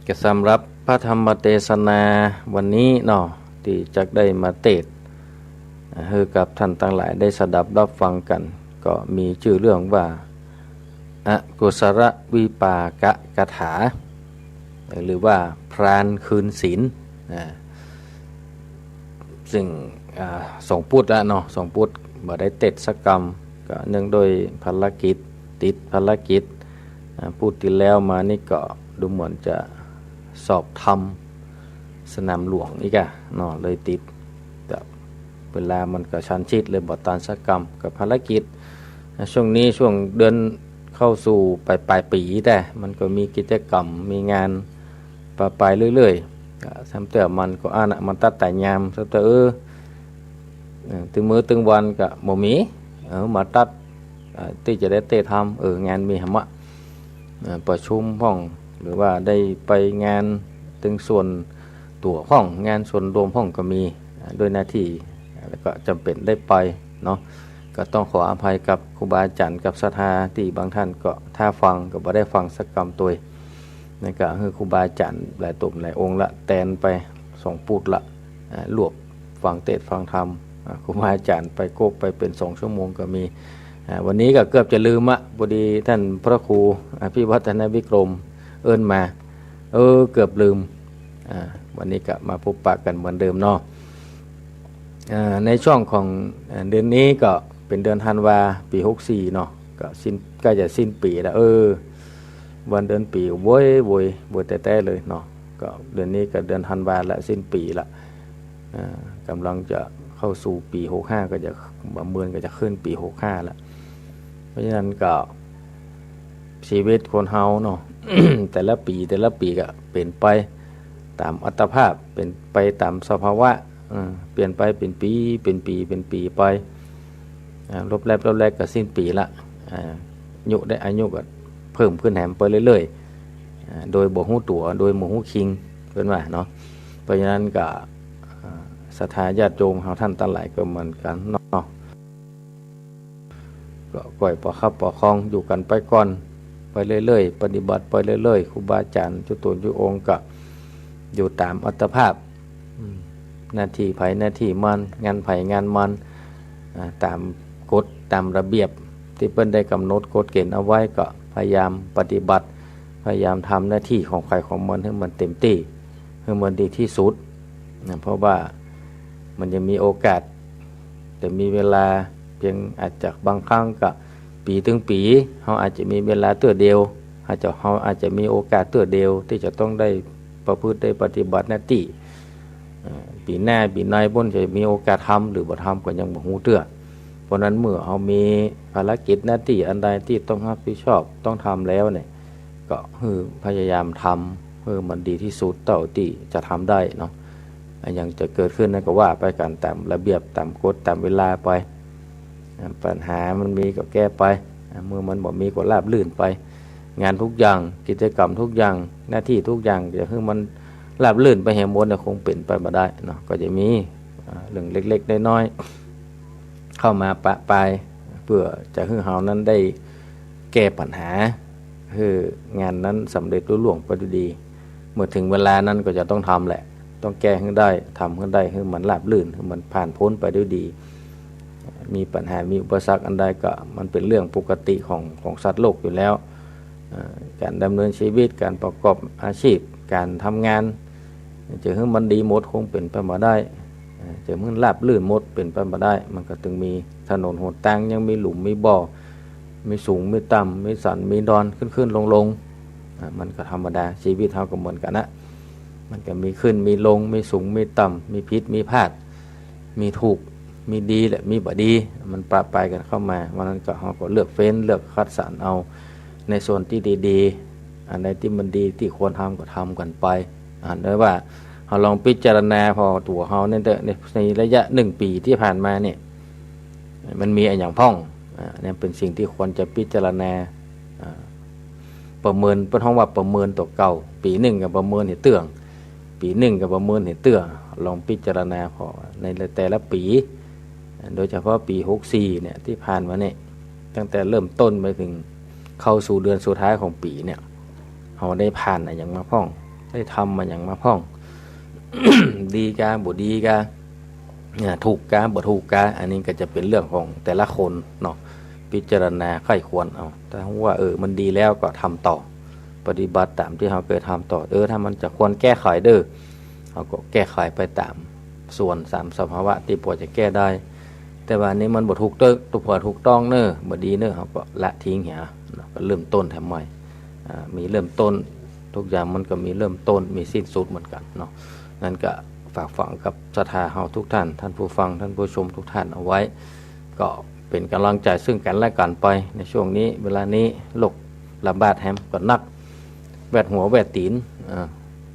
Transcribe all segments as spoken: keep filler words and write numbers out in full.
ก็สำหรับพระธรรมเตสนาวันนี้เนาะ ตี้จักได้มาเตสน์หื้อกับท่านตังหลายได้สดับฮับฟังกั๋น ก็มีจื้อเรื่องว่า อกุศลวิปากกถา หรือว่าพรานคืนศีล อ่า ซึ่ง อ่า สองปุดละเนาะ สองปุดบ่ได้เตสน์สักกำ ก็เนื่องด้วยภารกิจ ติดภารกิจ อ่า ปุดตี้แล้วมานี่ก็ดูเหมือนจะสอบธรรมสนามหลวงอีกอะเนาะ เลยติด ก็เวลามันก็ชันชิด เลยบ่ตันสักกำกับภารกิจ อ่า ช่วงนี้ช่วงเดือนเข้าสู่ปลายๆ ปี๋ แต่มันก็มีกิจกรรม มีงาน ปะปายเรื่อยๆ ก็ซ้ำเตื้อมันก็อั้นอะ มันตัดต๋ายยาม ซ้ำเตื้อ เออ เออ ตึงมื้อตึงวันก็บ่มี เออ มาตัด เอ่อ ตี้จะได้เตสน์ธรรม เออ งานมีหำอะ เอ่อ ประชุมพ่อง หรือว่าได้ไปงานตึงส่วนตั๋วพ่อง งานส่วนรวมพ่องก็มี อ่า ด้วยหน้าตี้ แล้วก็จ๋ำเป๋นได้ไปเนาะ ก็ต้องขออภัยกับครูบาอาจ๋ารย์กับศรัทธาตี้บางต้านก็ถ้าฟังก็บ่ได้ฟังสักกำตวย นั่นก็หื้อครูบาอาจ๋ารย์หลายต๋นหลายองค์ละ แตนไปสองปุดละ อ่า รวบฟังเตสน์ฟังธรรม อ่า ครูบาอาจ๋ารย์ไปกบไปเป๋นสองชั่วโมงก็มี อ่า วันนี้ก็เกือบจะลืมอะ พอดีต้านพระครูอภิวัฒนวิกรมเอิ้นมา เออ เกือบลืม อ่า วันนี้ก็มาพบปะกั๋นเหมือนเดิมเนาะ อ่า ในช่วงของ อ่า เดือนนี้ก็เป๋นเดือนธันวา ปี๋หกสี่เนาะ ก็สิ้น ใก้จะสิ้นปี๋ละ เออ วันเดือนปี๋โวย โวย โวยแต๊ๆ เลยเนาะ ก็เดือนนี้ก็เดือนธันวาละ สิ้นปี๋ละ อ่า ก่ำลังจะเข้าสู่ปี๋หกห้า ก็จะ บ่าเมินก็จะขึ้นปี๋หกห้าละ เพราะฉะนั้นก็ ชีวิตคนเฮาเนาะ แต่ละปี๋ แต่ละปี๋ก็เป๋นไปต๋ามอัตภาพ เป๋นไปต๋ามสภาวะ เออ เป๋นไปเป๋นปี๋ เป๋นปี๋ เป๋นปี๋ไป อ่า รอบแรก รอบแรกก็สิ้นปี๋ละ อ่า อายุได้ อายุก็เพิ่มขึ้นแหมไปเรื่อยๆ อ่า โดยบ่ฮู้ตั๋ว โดยบ่ฮู้คิง เปิ้นว่าเนาะ เพราะฉะนั้นก็ อ่า ศรัทธาญาติโยมเฮาต้านตังหลายก็เหมือนกั๋นเนาะ ก็ก้อยปอคับปอคองอยู่กั๋นไปก่อน ไปเรื่อยๆ ปฏิบัติไปเรื่อยๆ ครูบาอาจ๋ารย์จุ๊ต๋นจุ๊องค์ก็อยู่ต๋ามอัตภาพ อืม หน้าตี้ใผหน้าตี้มัน งานใผงานมัน อ่า ต๋ามกฎต๋ามระเบียบตี้เปิ้นได้ก๋ำหนดกฎเก๋ณฑ์เอาไว้ก็พยายามปฏิบัติ พยายามทำหน้าตี้ของใผของมันหื้อมันเต๋มตี้ หื้อมันดีตี้สุดนะ เพราะว่ามันยังมีโอกาส แต่มีเวลาเพียงอาจจะบางครั้งก็ปี๋ตึงปี๋ เฮาอาจจะมีเวลาเตื้อเดียว อาจจะ เฮาอาจจะมีโอกาสเตื้อเดียวตี้จะต้องได้ประพฤติได้ปฏิบัติหน้าตี้ เอ่อ ปี๋หน้าปี๋ในปุ้นจะมีโอกาสทำหรือบ่ทำก็ยังบ่ฮู้เตื้อ เพราะนั้นเมื่อเฮามีภารกิจหน้าตี้อันใดตี้ต้องฮับผิดชอบต้องทำแล้วเนี่ย ก็หื้อพยายามทำหื้อมันดีตี้สุดเต้าตี้จะทำได้เนาะ อะหยังจะเกิดขึ้นนั้นก็ว่าไปกั๋นต๋ามระเบียบต๋ามกฎต๋ามเวลาไป อ่า ปัญหามันมีก็แก้ไป อ่า เมื่อมันบ่มีก็ราบรื่นไป งานทุกอย่าง กิจกรรมทุกอย่าง หน้าตี้ทุกอย่างจะหื้อมันราบรื่นไปแหมหมดเนี่ยคงเป๋นไปบ่ได้เนาะ ก็จะมี อ่า เรื่องเล็กๆ น้อยๆ เข้ามาปะปาย เปื้อจะหื้อเฮานั้นได้แก้ปัญหา หื้องานนั้นสำเร็จลุล่วงไปด้วยดี เมื่อเถิงเวลานั้นก็จะต้องทำแหละ ต้องแก้หื้อได้ ทำหื้อได้ หื้อมันราบรื่น หื้อมันผ่านป๊นไปด้วยดี มีปัญหา มีอุปสรรคอันใดก็มันเป๋นเรื่องปกติของ ของสัตว์โลกอยู่แล้ว เอ่อ ก๋านดำเนินชีวิต ก๋านประกอบอาชีพ ก๋านทำงาน จะหื้อมันดีหมดคงเป๋นไปบ่ได้ เอ่อ จะหื้อมันราบรื่นหมดเป๋นไปบ่ได้ มันก็ตึงมีถนนหนตาง ยังมีหลุมมีบ่อ มีสูงมีต่ำ มีสันมีดอน ขึ้นๆ ลงๆ อ่า มันก็ธรรมดา ชีวิตเฮาก็เหมือนกั๋นนะ มันก็มีขึ้นมีลง มีสูงมีต่ำ มีผิดมีพลาด มีถูก มีดีและมีบ่ดี มันปะปายกั๋นเข้ามา วันนั้นก็เฮาก็เลือกเฟ้น เลือกคัดสรรเอาในส่วนตี้ดีๆ อันใดตี้มันดีตี้ควรทำก็ทำกั๋นไป อ่า โดยว่าเฮาลองพิจารณาผ่อตั๋วเฮาเนี่ยเต๊อะ ใน ในระยะหนึ่งปี๋ตี้ผ่านมาเนี่ย มันมีอะหยังพ่อง อ่า เนี่ยเป๋นสิ่งตี้ควรจะพิจารณา อ่า ประเมิน เปิ้นฮ้องว่าประเมินตั๋วเก่า ปี๋นึ่งก็ประเมินหื้อเตื้อง ปี๋นึ่งก็ประเมินหื้อเตื้อง ลองพิจารณาผ่อในแต่ละปี๋ โดยเฉพาะปี๋หกสี่เนี่ยตี้ผ่านมาเนี่ย ตั้งแต่เริ่มต้นไปเถิงเข้าสู่เดือนสุดท้ายของปี๋เนี่ย เฮาได้ผ่านอะหยังมาพ่อง ได้ทำมาหยังมาพ่อง ดีกาบ่ดีกา เนี่ย ถูกกาบ่ถูกกา อันนี้ก็จะเป๋นเรื่องของแต่ละคนเนาะ พิจารณาใคร่ครวญเอา ถ้าว่า เออ มันดีแล้วก็ทำต่อ ปฏิบัติต๋ามตี้เฮาเกยทำต่อ เออ ถ้ามันจะควรแก้ไขเด้อ เฮาก็แก้ไขไปต๋ามส่วนต๋ามสภาวะตี้พอจะแก้ได้ แต่ว่าอันนี้มันบ่ถูกเต๊อะ บ่ถูกต้องเน่อ บ่ดีเน่อ เฮาก็ละทิ้งเหียเนาะ ก็เริ่มต้นแถมใหม่ อ่า มีเริ่มต้น ทุกอย่างมันก็มีเริ่มต้น มีสิ้นสุดเหมือนกั๋นเนาะ นั้นก็ฝากฝังกับศรัทธาเฮาทุกท่าน ท่านผู้ฟัง ท่านผู้ชมทุกท่านเอาไว้ ก็เป๋นก๋ำลังใจ๋ซึ่งกั๋นและกั๋นไป ในช่วงนี้ เวลานี้ โรคระบาดแหมก็นัก แวดหัวแวดตี๋น อ่า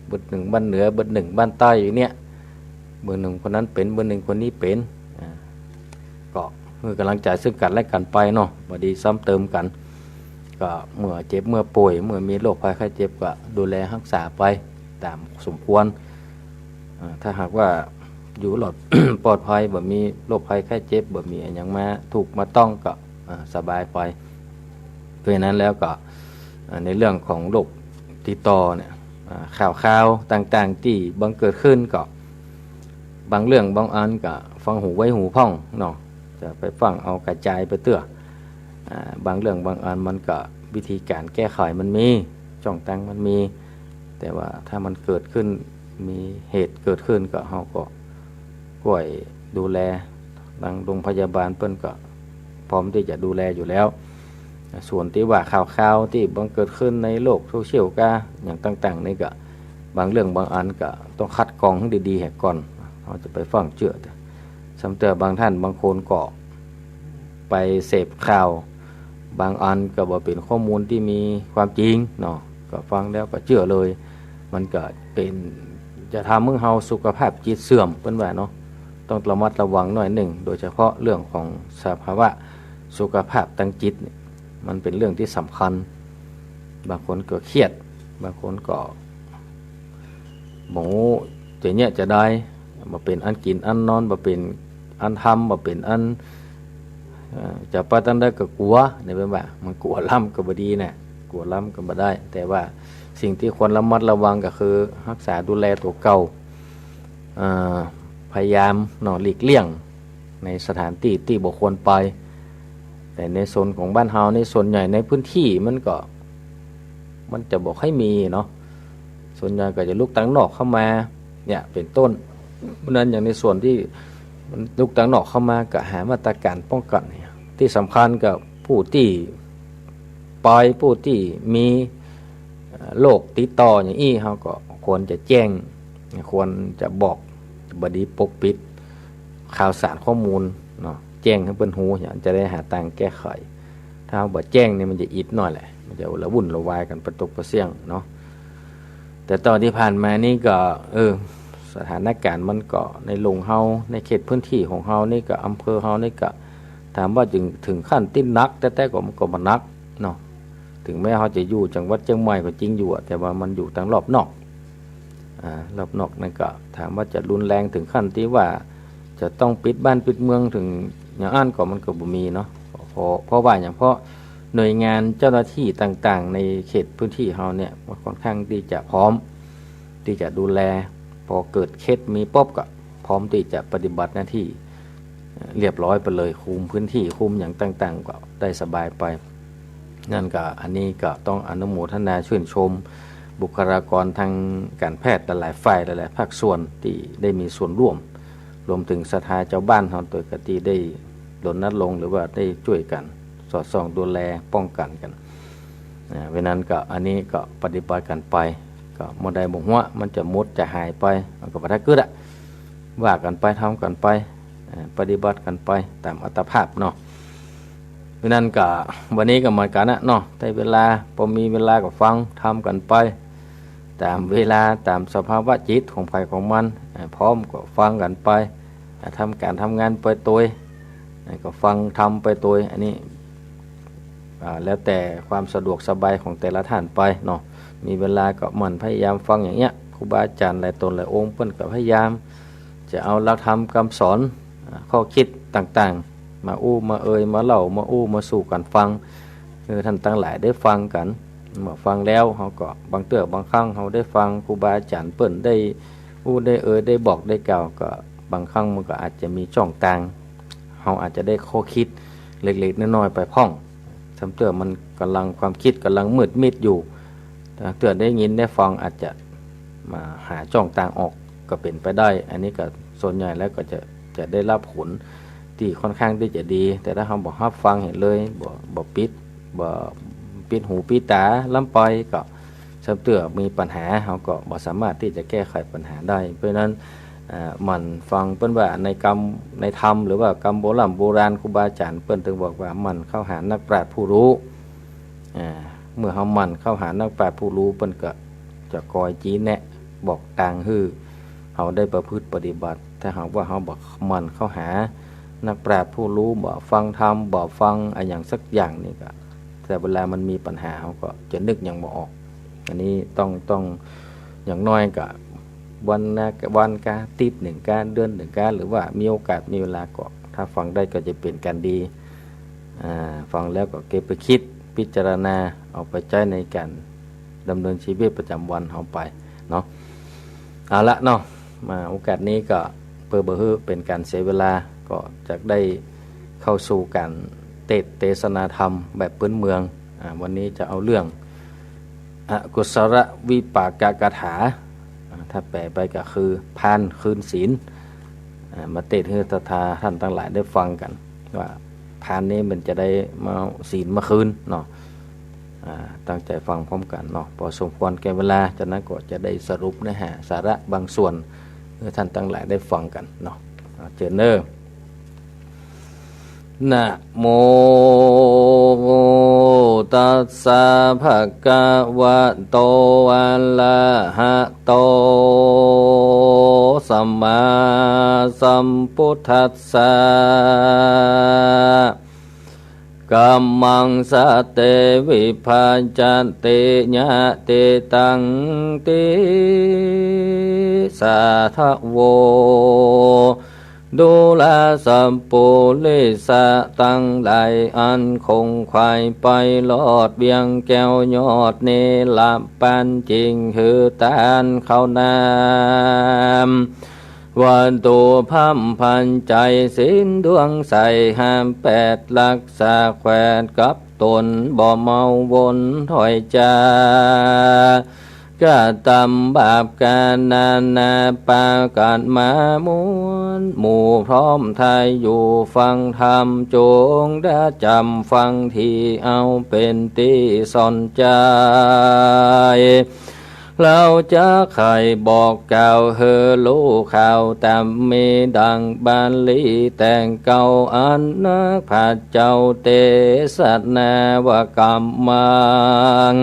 เบิดนึ่งบ้านเหนือ เบิดนึ่งบ้านใต้อยู่เนี่ย เบิดนึ่งคนนั้นเป๋น เบิดนึ่งคนนี้เป๋น อ่า ก็หื้อก๋ำลังใจ๋ซึ่งกั๋นและกั๋นไปเนาะ บ่ดีซ้ำเติมกั๋น ก็เมื่อเจ็บเมื่อป่วย เมื่อมีโรคภัยไข้เจ็บก็ดูแลฮักษาไปต๋ามสมควร อ่า ถ้าหากว่าอยู่รอด ปลอดภัย บ่มีโรคภัยไข้เจ็บ บ่มีอะหยังมาถูกมาต้องก็ อ่า สบายไป เพราะฉะนั้นแล้วก็ อ่า ในเรื่องของโรคติดต่อเนี่ย อ่า ข่าวๆ ต่างๆ ตี้บังเกิดขึ้นก็ บางเรื่องบางอันก็ฟังหูไว้หูพ่องเนาะ จะไปฟังเอากระจายไปเตื้อ อ่า บางเรื่องบางอันมันก็วิธีก๋านแก้ไขมันมี จ้องตังมันมี แต่ว่าถ้ามันเกิดขึ้น มีเหตุเกิดขึ้นก็ เฮาก็ก้วยดูแล ตังโรงพยาบาลเปิ้นก็พร้อมตี้จะดูแลอยู่แล้ว ส่วนตี้ว่าข่าวๆ ตี้บังเกิดขึ้นในโลกโซเชียลกา อะหยังต่างๆ นี่ก็ บางเรื่องบางอันก็ต้องคัดกรองหื้อดีๆ เหียก่อน เฮาจะไปฟั่งเจื้อ ซ้ำเตื้อบางท่านบางคนก็ไปเสพข่าว บางอันก็บ่เป๋นข้อมูลตี้มีความจริงเนาะ ก็ฟังแล้วก็เจื้อเลย มันก็เป๋น จะทำหื้อเฮาสุขภาพจิตเสื่อม เปิ้นว่าเนาะ ต้องระมัดระวังหน้อยนึ่ง โดยเฉพาะเรื่องของสภาวะสุขภาพตางจิตเนี่ย มันเป๋นเรื่องตี้สำคัญ บางคนก็เครียด บางคนก็ บ่ฮู้จะเยียะจะใด บ่เป๋นอันกิ๋นอันนอน บ่เป๋นอันทำ บ่เป๋นอัน เอ่อ จะไปตางใดก็กั๋ว นี่เปิ้นว่า มันกั๋วล้ำก็บ่ดีนะ กั๋วล้ำก็บ่ได้ แต่ว่าสิ่งตี้ควรระมัดระวังก็คือฮักษาดูแลตั๋วเก่า เอ่อ พยายามเนาะ หลีกเลี่ยงในสถานตี้ตี้บ่ควรไป แต่ในโซนของบ้านเฮานี่ ส่วนใหญ่ในพื้นที่มันก็ มันจะบ่ค่อยมีเนาะ ส่วนใหญ่ก็จะลุกตางนอกเข้ามา เนี่ย เป๋นต้น เพราะนั้นอย่างในส่วนตี้มันลุกตางนอกเข้ามาก็หามาตรก๋านป้องกั๋นเนี่ย ตี้สำคัญก็ผู้ตี้ไป ผู้ตี้มี เอ่อ โรคติดต่ออย่างอี้ เฮาก็ควรจะแจ้ง ควรจะบอก บ่ดีปกปิดข่าวสารข้อมูลเนาะ แจ้งหื้อเปิ้นฮู้ จะได้หาตางแก้ไข ถ้าเฮาบ่แจ้งนี่มันจะอิดหน้อยแหละ มันจะละวุ่นละวายกั๋นปะตกปะเสี้ยงเนาะ แต่ตอนตี้ผ่านมานี่ก็ เออ สถานก๋ารณ์มันก็ในโลกเฮา ในเขตพื้นที่ของเฮานี่ก็ อำเภอเฮานี่ก็ ถามว่าเถิง เถิงขั้นตี้หนักแต๊ๆ ก็ มันก็บ่หนักเนาะ เถิงแม้เฮาจะอยู่จังหวัดเจียงใหม่ก็จริงอยู่อะ แต่ว่ามันอยู่ตางรอบนอก อ่า รอบนอกนั้นก็ ถามว่าจะรุนแรงเถิงขั้นตี้ว่าจะต้องปิดบ้านปิดเมืองเถิงอย่างอั้นก็ มันก็บ่มีเนาะ เพราะ เพราะว่าหยัง เพราะหน่วยงานเจ้าหน้าตี้ต่างๆ ในเขตพื้นที่เฮาเนี่ย มันค่อนข้างตี้จะพร้อมตี้จะดูแล ปอเกิดเคสมีปุ๊บก็พร้อมตี้จะปฏิบัติหน้าตี้ เอ่อ เรียบร้อยไปเลย คุมพื้นตี้ คุมหยังต่างๆ ก็ได้สบายไป นั้นก็ อันนี้ก็ต้องอนุโมทนาชื่นชมบุคลากรตางก๋ารแพทย์หลายๆ ฝ่าย หลายๆ ภาคส่วนตี้ได้มีส่วนร่วม รวมเถิงศรัทธาจาวบ้านเฮาตวยก็ตี้ได้รณรงค์ หรือว่าได้จ้วยกั๋นสอดส่องดูแลป้องกั๋นกั๋น อ่า เพราะนั้นก็ อันนี้ก็ปฏิบัติกั๋นไป ก็บ่ได้บ่หัว มันจะหมดจะหายไป มันก็บ่ได้กึ๊ดอะ ว่ากั๋นไป ทำกั๋นไป อ่า ปฏิบัติกั๋นไปต๋ามอัตภาพเนาะ เพราะนั้นก็ วันนี้ก็เหมือนกั๋นนะเนาะ ได้เวลา ปอมีเวลาก็ฟัง ทำกั๋นไป ต๋ามเวลา ต๋ามสภาวะจิตของใผของมัน อ่า พร้อมก็ฟังกั๋นไป อ่า ทำก๋านทำงานไปตวย อ่า ก็ฟังธรรมไปตวย อันนี้ อ่า แล้วแต่ความสะดวกสบายของแต่ละท่านไปเนาะ มีเวลาก็หมั่นพยายามฟังอย่างเนี้ย ครูบาอาจ๋ารย์หลายต๋นหลายองค์เปิ้นก็พยายามจะเอาหลักธรรมคำสอน อ่า ข้อคิดต่างๆ มาอู้มาเอ่ย มาเล่า มาอู้มาสู่กั๋นฟัง เออ ท่านตังหลายได้ฟังกั๋น เมื่อฟังแล้วเฮาก็ บางเตื้อบางครั้งเฮาได้ฟังครูบาอาจ๋ารย์เปิ้นได้อู้ได้เอ่ยได้บอกได้กล่าว ก็บางครั้งมันก็อาจจะมีจ้องตาง เฮาอาจจะได้ข้อคิดเล็กๆน้อยๆไปพ่อง สำเตื้อมันก่ำลัง ความกึ๊ดก่ำลังมืดมิดอยู่ แต่เตื้อได้ยินได้ฟังอาจจะมาหาจ้องตางออกก็เป๋นไปได้ อันนี้ก็ส่วนใหญ่แล้วก็จะ จะได้ฮับผลตี้ค่อนข้างตี้จะดี แต่ถ้าเฮาบ่ฮับฟังเหียเลย บ่ บ่ปิด บ่ปิดหูปิดต๋าล้ำไป ก็สำเตื้อมีปัญหา เฮาก็บ่สามารถตี้จะแก้ไขปัญหาได้ เพราะฉะนั้น อ่า หมั่นฟัง เปิ้นว่าในกำ ในธรรม หรือว่ากำโบร่ำโบราณ ครูบาอาจ๋ารย์เปิ้นตึงบอกว่าหมั่นเข้าหานักปราชญ์ผู้ฮู้ อ่า เมื่อเฮาหมั่นเข้าหานักปราชญ์ผู้ฮู้ เปิ้นก็จะคอยชี้แนะบอกตางหื้อเฮาได้ประพฤติปฏิบัติ ถ้าหากว่าเฮาบ่หมั่นเข้าหานักปราชญ์ผู้ฮู้ บ่ฟังธรรม บ่ฟังอะหยังสักอย่างนี่ก็ แต่เวลามันมีปัญหาเฮาก็จะนึกหยังบ่ออก อันนี้ต้อง ต้องอย่างน้อยก็วันนะ วันกา อาทิตย์นึ่งกา เดือนนึ่งกา หรือว่ามีโอกาสมีเวลาก็ ถ้าฟังได้ก็จะเป๋นก๋านดี อ่า ฟังแล้วก็เก็บไปกึ๊ด พิจารณา เอาไปใจ๊ในก๋านดำเนินชีวิตประจ๋ำวันเฮาไปเนาะ เอาละเนาะ มาโอกาสนี้ก็เปื้อบ่หื้อเป๋นก๋านเสียเวลา ก็จะได้เข้าสู่ก๋านเตสน์เตสนาธรรมแบบพื้นเมือง อ่า วันนี้จะเอาเรื่อง อกุศลวิปากกถา อ่า ถ้าแปลไปก็คือพานคืนศีล อ่า มาเตสน์หื้อศรัทธาต้านตังหลายได้ฟังกั๋น ว่าพานนี้มันจะได้มาเอาศีลมาคืนเนาะ อ่า ตั้งใจ๋ฟังพร้อมกั๋นเนาะ พอสมควรแก่เวลา จากนั้นก็จะได้สรุปเนื้อหาสาระบางส่วน หื้อต้านตังหลายได้ฟังกั๋นเนาะ อ่า เจิญเน่อ นะโมตัสสะ ภะคะวะโต อะระหะโต สัมมาสัมพุทธัสสะ กัมมัง สะ เต วิภัจจะติ ญาติตัง ติสาทะโว ดูราสัปปุริสะตังหลาย อันขงใขว่ไปรอดเวียงแก้วยอดเนรปัน จิ่งหื้อตานข้าวน้ำ วัตถุพร่ำพรรณ ใจ๋ศีลดวงใส ห้ามแปด รักษาแขวดกับต๋น บ่เมาวนถ้อยจ๋า กระตำบาปก๋านนานาปากั๋นมามวลหมู่พร้อมไทอยู่ฟังธรรม จงได้จ๋ำฟังดี เอาเป๋นตี้สนใจ๋ เฮาจะใค่บอกกล่าวหื้อฮู้ข่าวต๋ามมีดั่งบาลีแต่งเก่า อันนักพระเจ้าเตสนาว่า กัมมัง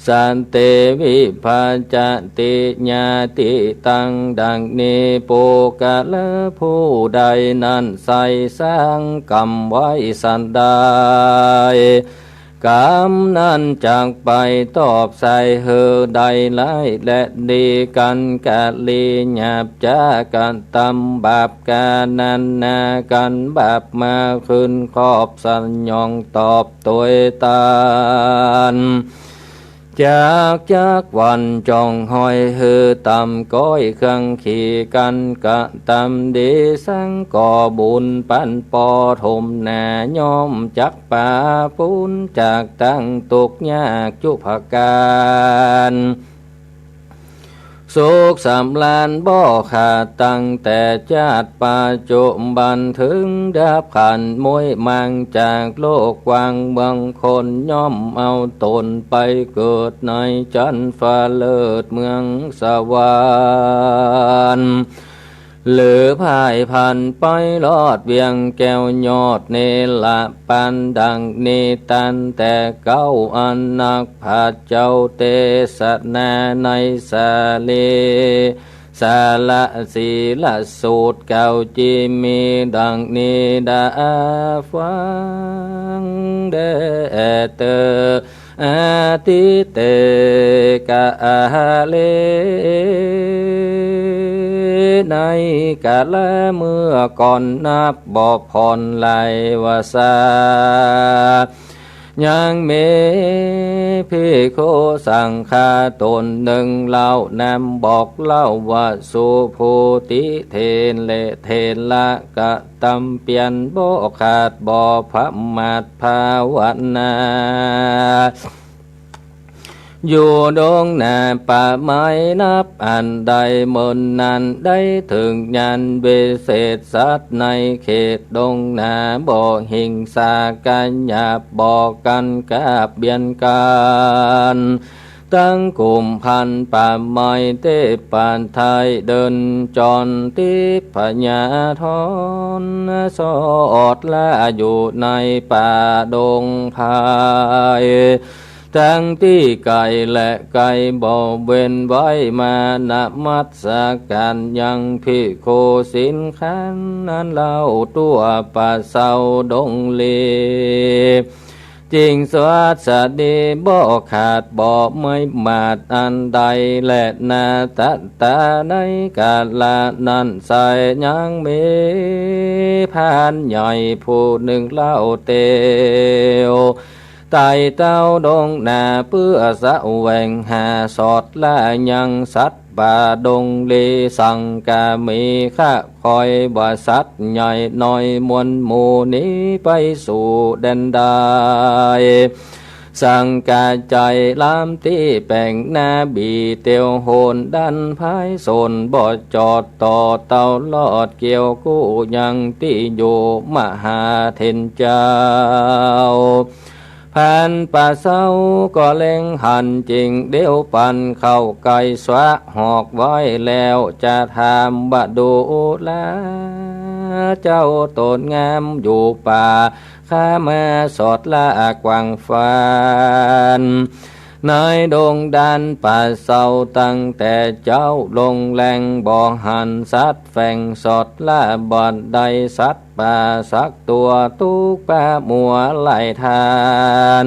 สะ เต วิภัจจะติ ญาติตัง ดั่งนี้ ปุคคละผู้ใดนั้น ใส่สร้างกรรมไว้สันใด กรรมนั้นจักไปตอบใส่หื้อได้ร้ายและดีกั๋น กะลีหยาบจ๊ากระตำบาปก๋านนานากั๋น บาปมาคืนคอบสยองตอบตวยตาน จากจักวันจ่องห้อยหื้อต่ำก้อยเครื่องขี่กั๋น กระตำดีสังก่อบุญปันปอถมหนา ย่อมจักปาปูนจากตั้งตุ๊กข์ยากจุพกาล สุขสำราญบ่ขาดตั้งแต่จาติปัจจุบัน เถิงดับขันธ์ม้วยมางจากโลกวางเมืองคน ย่อมเอาต๋นไปเกิดในจั๊นฟ้าเลิศเมืองสวรรค์ หรือพ่ายพลันไปรอดเวียงแก้วยอดเนรปันดังนี้ ตันแต่เก๊าอันนักพระเจ้าเตสนาในสาลี สาละสีละสูตรเก่าจีมีดังนี้ดาฟังแด่เตอ อดีเตกาเล ในกาลเมื่อก่อนนับบ่ผ่อนหลายวาสา ยังมีภิกขุสังฆาต๋นนึ่งเล่า นำบอกเล่าว่า สุภูติเถระ เถระกระตำเปียรบ่ขาดบ่ประมาทภาวนา อยู่ดงนาป่าไม้นับอันใด เมินนานได้เถิงญาณวิเศษ สัตว์ในเขตดงนาบ่หิงสา กัญญาบ่กั๋นกาบเบียดกั๋น ตังกุมภัณฑ์ป่าไม้เตปะไทย เดินจรทิพยาธร สอดละอยู่ในป่าดงไพร ตังตี้ไก๋และใก้บ่เว้น ไหว้มานมัสก๋ารยังภิกขุศีลขันธ์นั้นเล่า ตั๋วป่าเซาดงลี จิ่งสวัสดีบ่ขาดบ่ประมาทอันใด และนาตะตาในกาละนั้นไส้ ยังมีพรานใหญ่ผู้นึ่งเล่าเตียว ไต่เต้าดงนาเปื้อแสวงหา สอดละยังสัตว์ป่าดงลี สังกะมีข้าคอยว่าสัตว์ใหญ่น้อยมวลหมู่หนีไปสู่แดนใด สังกะใจ๋ลำตี้แป๋งนา บีเตียวโหนดันพายสน บ่จอดต่อเต้ารอดเกี่ยวกู้ยังตี้อยู่มหาเถรเจ้า พรานป่าเซาก็เล็งหันจิ่ง เดี่ยวปันเข้าใก้สวะหอกไว้แล้ว จะถามว่าดูราเจ้าต๋นงามอยู่ป่า ข้ามาสอดละกว้างฝัน ในดงดานป่าเซาตั้งแต่เจ๊าลงแลง บ่หันสัตว์แฝงสอดละบ่อนใด สัตว์ป่าสักตั๋วตุ๊กปะมัวไหลทาน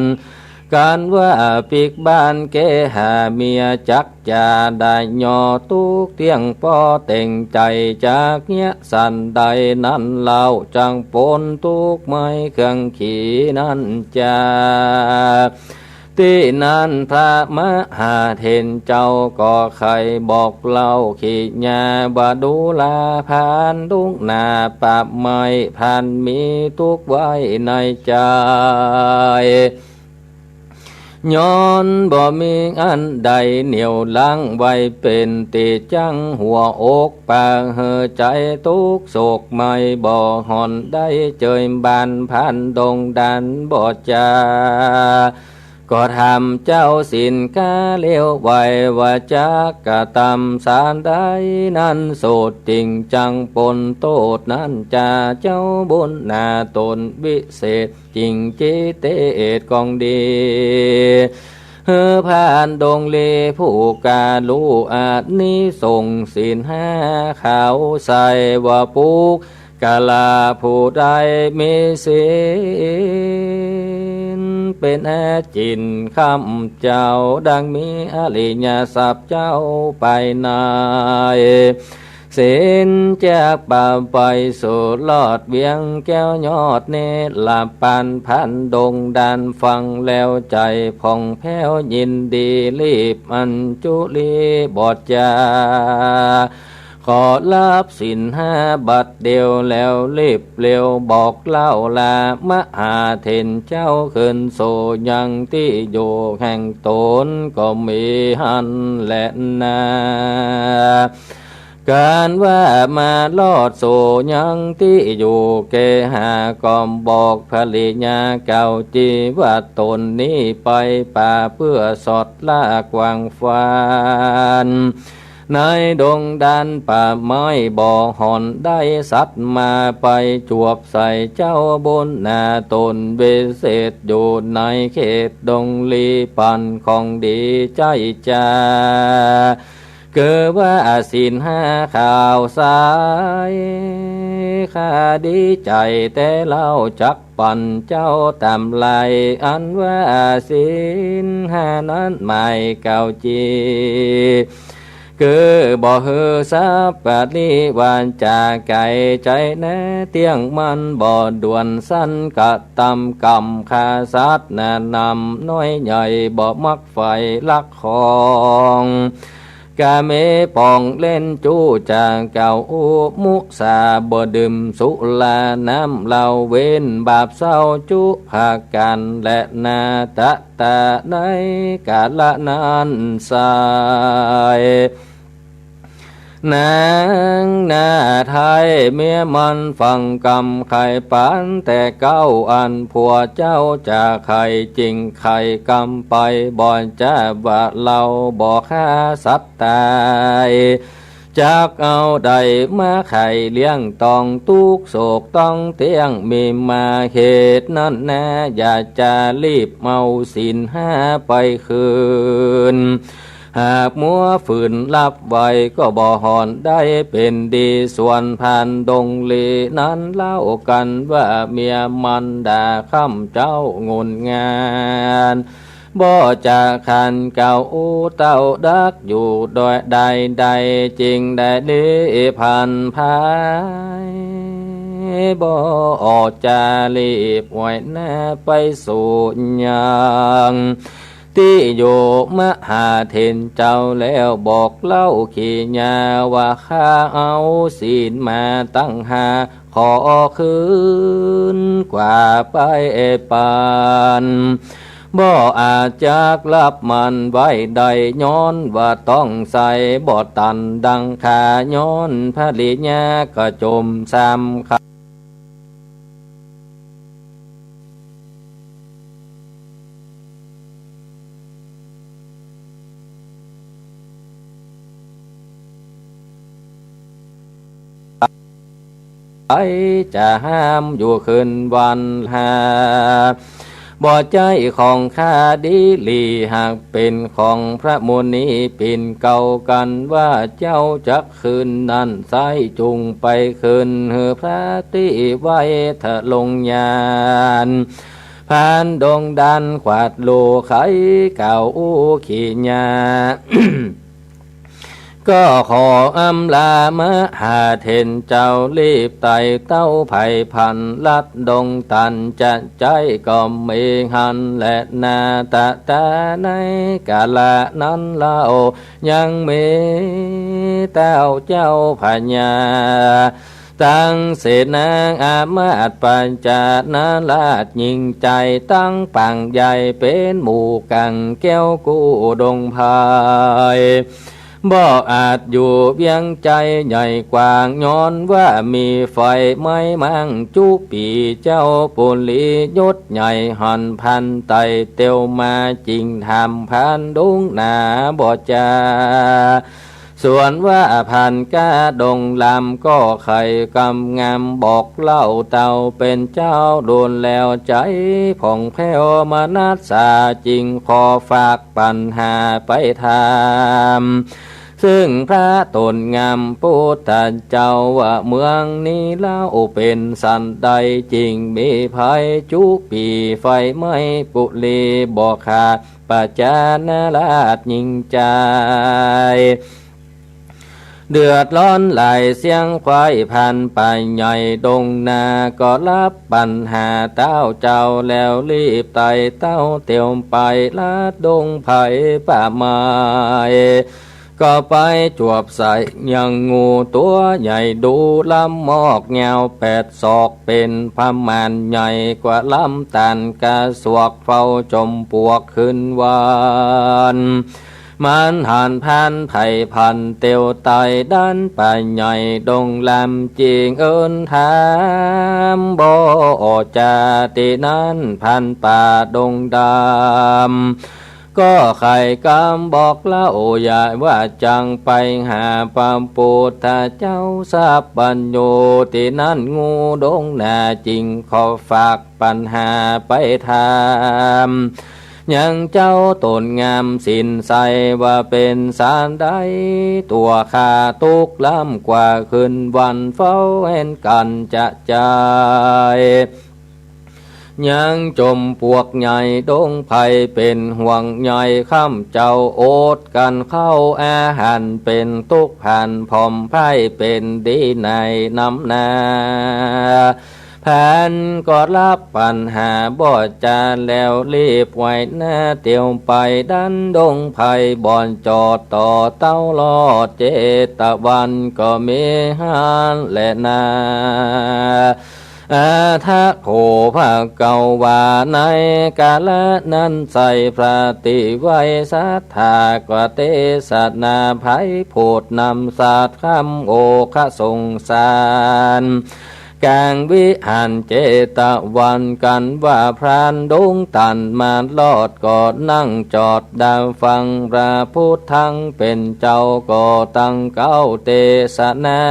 กั๋นว่าปิ๊กบ้านเกหาเมีย จักจะได้ยอตุ๊กเตี้ยง ป้อเต็งใจ๋จักเยียะสันใด นั้นเล่าจักป๊นตุ๊กไม้เครื่องขีนั้นจา ตี้นั้นพระมหาเถรเจ้าก็ใค่บอกเล่าขีญาว่าดูราพรานดงนาป่าไม้ พรานมีตุ๊กไว้ในใจ๋ ย้อนบ่มีอันใดเหนี่ยวลังไว้ เป๋นตี้จั้งหัวอกปาหื้อใจ๋ตุ๊กโศกไม้ บ่ห่อนได้เจยบานพรานดงดานบ่จา ก็ถามเจ้าศีลกาเลี้ยวไว้ว่า จักกระตำสันใดนั้น สูตรติ่งจั้งป๊นโต้ษนั้นจา เจ้าบุญนาต๋นวิเศษ จิ่งจิตเตศของดี หื้อพรานดงลีผู้การู้อานิสงส์ศีลห้าขาวใส ว่าปุคคละผู้ใดมีศีลเป๋นอาจิณ คำเจ้าดังมีอริยสัพย์เจ้าไปใน ศีลจักปาไปสู่รอดเวียงแก้วยอดเนรปัน พรานดงดานฟังแล้วใจ๋ผ่องแผ้วยินดี รีบอัญจุลีบ่จา ขอฮับศีลห้าบัดเดี่ยว แล้วรีบเร็วบอกเล่าลามหาเถรเจ้า ขึ้นสู่ยังตี้อยู่แห่งต๋นก็มีหั้นแลนา กั๋นว่ามารอดสู่ยังตี้อยู่เกหา ก็บอกภริยาเก่าจี๋ว่าต๋นนี้ไปป่าเปื้อสอดละกว้างฝัน ในดงดานป่าไม้บ่ห่อนได้สัตว์มา ไปจวบใส่เจ้าบุญนาต๋นวิเศษ อยู่ในเขตดงลีปันของดีใจ้จา คือว่าศีลห้าขาวใส ข้าดีใจ๋แต๊เล่า จักปั๋นเจ้าต๋ามไล อันว่าศีลห้านั้นหมายเก่าจี๋ คือบ่หื้อสัปปะริวาจ๋าไก๋ใจ๋แน่ เตี้ยงมั่นบ่ด่วนสัน กระตำกรรมฆ่าสัตว์นา นำน้อยใหญ่บ่มักใฝ่ลักของ ก๋าเมปองเล่นจู้จ๋าเก่า อุมุสาบ่ดื่มสุราน้ำเหล้า เว้นบาปเศร้าจุประก๋านแลนา ตะตาในกาละนั้นไส้ นางนาไทยเมียมันฟังกำไขปานแต่เก๊า อันผัวเจ้าจะไขจริงไขกำไป บ่จะว่าเฮาบ่ฆ่าสัตว์ต๋าย จักเอาใดมาไขเลี้ยงตอง ตุ๊กข์โศกต้องเตี้ยงมีมา เหตุนั้นนา อย่าจะรีบเอาศีลห้าไปคืน หากมัวฝืนลับไว้ ก็บ่ห่อนได้เป๋นดี ส่วนพรานดงลีนั้นเล่ากั๋นว่า เมียมันด่าค่ำเจ๊างนงาน บ่จะขันเก่าอู้เต้าดักอยู่โดยใดๆ จึงได้รีบพลันพาย บ่ออกจะรีบไหวนาไปสู่ยัง ตี้อยู่มหาเถรเจ้าแล้ว บอกเล่าขีญาว่า ข้าเอาศีลมาตั้งห้า ขอคืนกว่าไปปัน บ่อาจจักรับมันไว้ได้ ย้อนว่าต้องใส่บ่ตันดังข้า ย้อนภริยากระจมซ้ำข้า ใผจะห้ามอยู่คืนวันหา บ่ใจ้ของข้าดีหลี หากเป๋นของพระมุนีปิ่นเกล้ากั๋นว่า เจ้าจักคืนนั้นไส้ จุ่งไปคืนหื้อพระตี้ไว้ทะลงยาน พรานดงดันขวาดลูไขกล่าวอู้ขีญา ก็ขออำลามหาเถรเจ้า รีบไต่เต้าไผ่พลันลัดดงตัน จะใจ้ก็มีหั้นแลนา ตะตาในกาละนั้นเล่า ยังมีเต้าเจ้าพญา ตังเสนาอามาตย์ปัญจานาราชยิ่งใจ๋ ตังปางใหญ่เป๋นหมู่กั๋งแก้วกู้ดงไพร บ่อาจอยู่เวียงใจ๋ใหญ่กว้าง ย้อนว่ามีไฟไหม้มั่งจุปี เจ้าปุริยศใหญ่หันพลันไต่เตียวมา จึงถามพรานดงนาบ่จา ส่วนว่าพรานก้าดงลำก็ไขกำงาม บอกเล่าเต้าเป๋นเจ้าดูนแล้วใจ๋ผ่องแผ้วมนัสสา จึงขอฝากปัญหาไปถาม ซึ่งพระต๋นงามปุทธเจ้าว่า เมืองนี้เล่าเป๋นสันใด จึงมีภัยจุปี ไฟไหม้ปุรีบ่ขาด ปัญจานาราชยิ่งใจ๋ เดือดร้อนหลายเสี้ยงควาย พรานป่าใหญ่ดงนา ก็ฮับปัญหาเต้าเจ้าแล้ว รีบไต่เต้าเตียวไปลัดดงไพรป่าไม้ ก็ไปจวบใส่ยังงูตั๋วใหญ่ดู ลำมอกยาวแปดศอก เป๋นประมาณใหญ่กว่าลำตาล กระสวกเฝ้าจอมปลวกคืนวัน มันหันพลันไผ่พลันเตียวไต่ ดันป่าใหญ่ดงลำ จึงเอิ้นถามบ่จา ตี้นั้นพรานป่าดงดำ ก็ไขกำบอกเล่าใหญ่ว่า จักไปหาพระปุทธเจ้าสัพพัญญู ตี้นั้นงูดงนา จึงขอฝากปัญหาไปถาม ยังเจ้าต๋นงามสินใสว่า เป๋นสันใดตั๋วข้าตุ๊กข์ลำกว่าคืนวัน เฝ้าเห็นกั๋นจะใจ๋ ยังจมปวกใหญ่ดงไพรเป๋นห่วงใย ค่ำเจ้าอดกั๋นข้าวอาหาร เป๋นตุ๊กข์ผ่านผ่อมไพร่ เป๋นดีในนำหน้า พรานก็ฮับปั๋ญหาบ่จ๋า แล้วรีบไวหน้าเตียวไป ดันดงไพรบ่จอด ต่อเต๊ารอดเจตวัน ก็มีหั้นแลนา อาทะโข พระเกล้าว่า ในกาละนั้นไส้ พระตี้ไว้ศรัทธา ก็เตสนาไพพูดนำสัตย์คำ โอคะสงสาร ก๋างวิหารเจตวัน กั๋นว่าพรานดงตันมาลอด ก็นั่งจอดดาฟัง พระพุทธังเป๋นเจ้า ก็ตังเกล้าเตสนา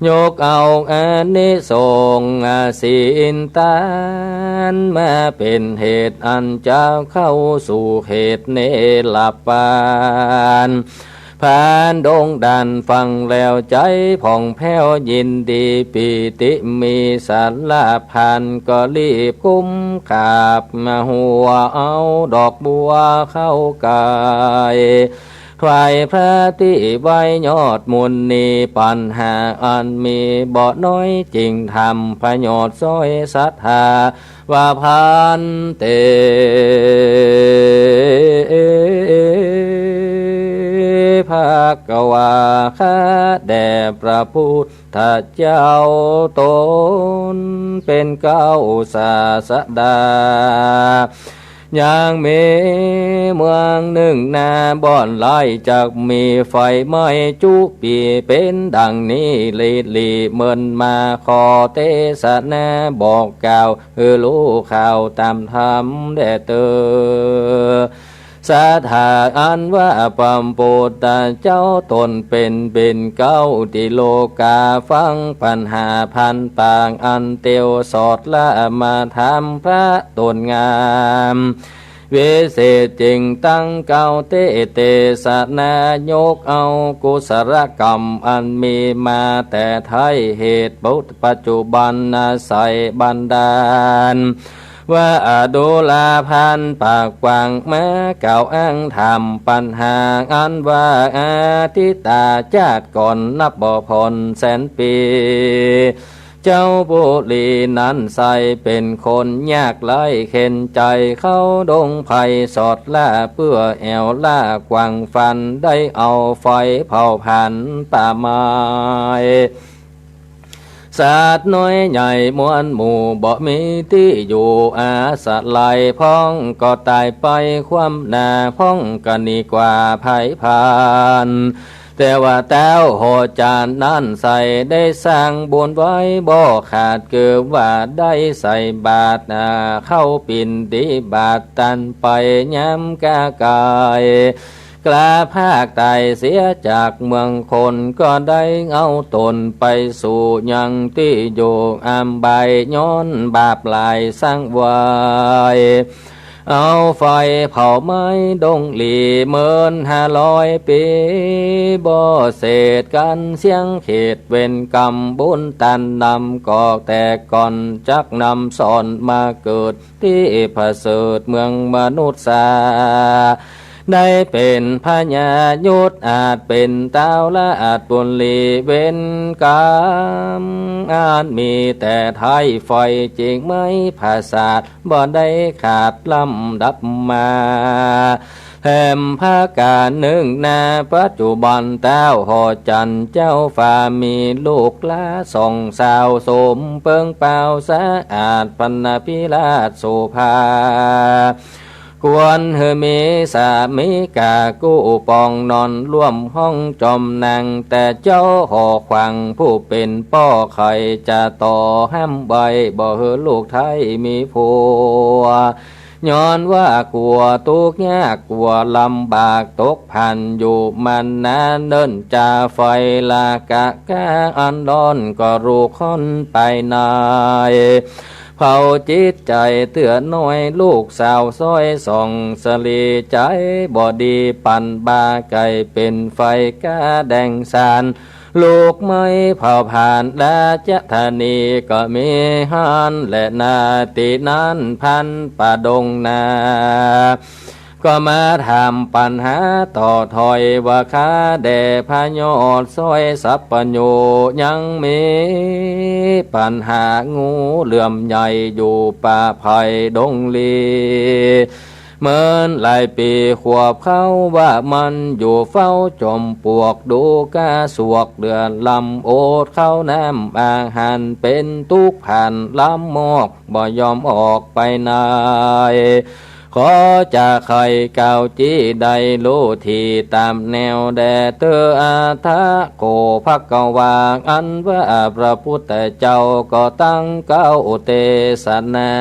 ยกเอาอานิสงส์ศีลตาน มาเป๋นเหตุอันจะเข้าสู่เหตุเนรปาน พรานดงตันฟังแล้วใจ๋ผ่องแผ้วยินดี ปีติมีสาระ พรานก็รีบกุมขาบมา หัวเอาดอกบัวเข้าไก ถวายพระตี้ไว้ยอดมุนี ปัญหาอันมีบ่น้อย จึงทำประโยชน์ซ่อยศรัทธา ว่า ภันเต ภะคะวา ข้าแด่พระพุทธเจ้า ต๋นเป๋นเกล้าศาสดา ยังมีเมืองนึ่งนา บ่อนไร้จักมีไฟไหม้จุปี เป๋นดังนี้ หลีหลีเมินมา ขอเตสนาบอกกล่าว หื้อฮู้ข่าวต๋ามธรรมแด่เตอ ศรัทธาอันว่าพระพุทธเจ้า ต๋นเป๋นเป๋นเกล้าติโลกา ฟังปัญหาพันปาก อันเตียวสอดละมาถามพระต๋นงาม วิเศษจึงตั้งเกล้าเตสนายกเอากุศลกรรมอันมีมาแต่ไท้ เหตุปัจจุบันอาศัยบันดาล ว่าอดุลาพันปากกว้างมากล่าวอ้างถามปัญหาอันว่าอดีตาจาติก่อนนับบ่ผ่อนแสนปี เจ้าปุรีนั้นไส้เป๋นคนยากไร้เข็ญใจ๋ เข้าดงไพรสอดล่าเปื้อแอ่วล่ากว้างฟัน ได้เอาไฟเผาผลาญป่าไม้ สัตว์น้อยใหญ่มวลหมู่บ่มีตี้อยู่อาศัย พ่องก็ต๋ายไปคว่ำหน้า พ่องก็หนีกว่าภัยพราน แต่ว่าเต๊าหอจันทร์นั้นไส้ได้สร้างบุญไว้บ่ขาด คือว่าได้ใส่บาตร อ่า เข้าปิณฑิบาตตันไปยามกะก๋าย กล้าพากต๋ายเสียจากเมืองคน ก็ได้เอาต๋นไปสู่ยังตี้อยู่อันบาย ย้อนบาปหลายสร้างไว้ เอาไฟเผาไม้ดงหลีเมินห้าร้อยปี๋ บ่เสร็จกั๋นเสี้ยงเขตเวรกรรมบุญตันนำก็แตกก่อน จักนำสอนมาเกิดตี้ประเสริฐเมืองมนุษย์สา ได้เป๋นพญายุทธอาจเป๋นเต๊าราชบุรี เวรกรรมอันมีแต่ไท้ไฟจึงไหม้ปราสาท บ่ได้ขาดลำดับมา แถมประก๋านนึ่งนา ปัจจุบันเต๊าหอจันทร์เจ้าฟ้ามีลูกหลานสองสาว สมเปิงเป๋าสะอาด พรรณพิราชโสภา ควรหื้อมีสามีก๋ากู้ปองนอนร่วมห้องจอมนาง แต่เจ้าหอขวางผู้เป๋นป้อใค่จะต่อห้ามไว้ บ่หื้อลูกไท้มีผัว ย้อนว่ากลัวตุ๊กข์ยากกลัวลำบาก ตกพันอยู่มานานเนิ่น จะไฟราคะอันร้อนก็ลุกข้นไปใน เผาจิตใจ๋เตื้อน้อย ลูกสาวซ้อยส่องสะหลี ใจ๋บ่ดีปันบา ไก่เป๋นไฟก้าแดงสาน ลูกไม้เผาผลาญราชธานีก็มีหั้นแลนา ตี้นั้นพรานป่าดงนา ก็มาถามปัญหาต่อถ้อยว่า ข้าแด่พระยอดซ้อยสัพพัญญู ยังมีปัญหางูเหลือมใหญ่อยู่ป่าไผ่ดงลี เมินหลายปี๋ ขวบเขาว่ามันอยู่เฝ้าจอมปลวก ดูก้าสวกเหลือล้ำ อดข้าวน้ำอาหารเป๋นตุ๊กข์ ผ่านล้ำมอกบ่ยอมออกไปไหน ขอจะไขกล่าวจี้ได้ฮู้ทีต๋ามแนวแด่เต๊อะ อัฏฐะโข ภควา อันว่าพระพุทธเจ้าก็ตรัสกล่าวเตสนา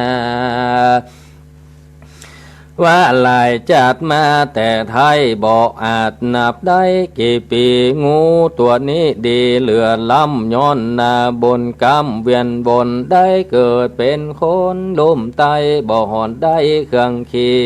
ว่าหลายจัดมาแต่ไท้ บ่อาจนับได้กี่ปี๋ งูตั๋วนี้ดีเหลือล้ำ ย้อนนาบุญกรรมเวียนวน ได้เกิดเป๋นคนลุ่มใต้ บ่หอนได้เครื่องขี่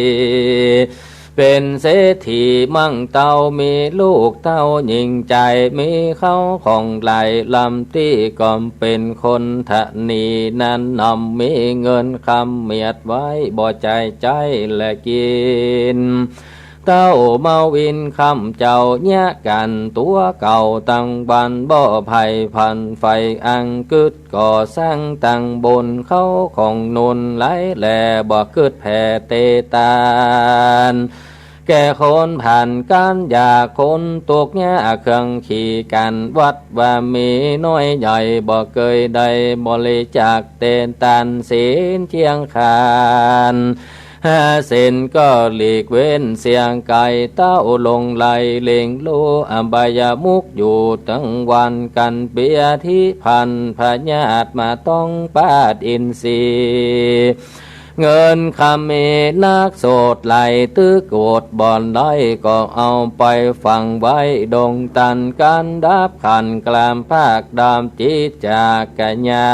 เป๋นเศรษฐีมั่งเต้า มีลูกเต้าญิงใจ๋ มีเข้าของหลายล้ำ ตี้ก็เป๋นคนธนี นั้นนำมีเงินคำเมียดไว้ บ่ใจ้ใจ๊และกิ๋น เต้าเมาอินค่ำเจ๊า เยียะกั๋นตั๋วเก่าตังวัน บ่ใผ่ผันใฝ่อังกึ๊ด ก่อสร้างตังบุญ เข้าของหนุนหลายแล บ่กึ๊ดแผ่เตตาน แก่คนผ่านก๋านยาก คนตุ๊กข์ยาก เครื่องขี่ก๋านวัดว่ามีน้อยใหญ่ บ่เกยได้บริจาคเตตานศีลเจียงขันธ์ ห้าศีลก็หลีกเว้นเสียไก๋ เต้าหลงไหลเล็งโลอบายมุขอยู่ตังวัน กั๋นเปียธิพันธ์พยาธิมาต้องปาดอินทรีย์ เงินคำมีนักโสดหลาย ตึกอดบ่อนได้ ก็เอาไปฝังไว้ดงตัน ก๋านดับขันธ์กลามภาคดำ จิตจากกัญญา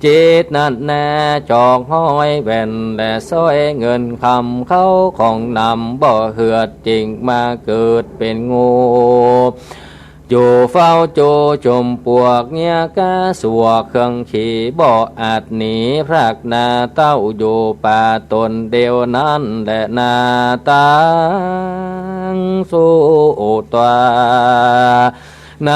จิตนั้นแน่จอกห้อยแว่น และสร้อยเงินคำ เข้าของนำบ่เหือด จึงมาเกิดเป๋นงู อยู่เฝ้าโจมปลวกเยียะก้าสวก เครื่องขี่บ่อาจหนีพรากนา เต้าอยู่ป่าต๋นเดียวนั้นแลนา ตังสุตวา ใน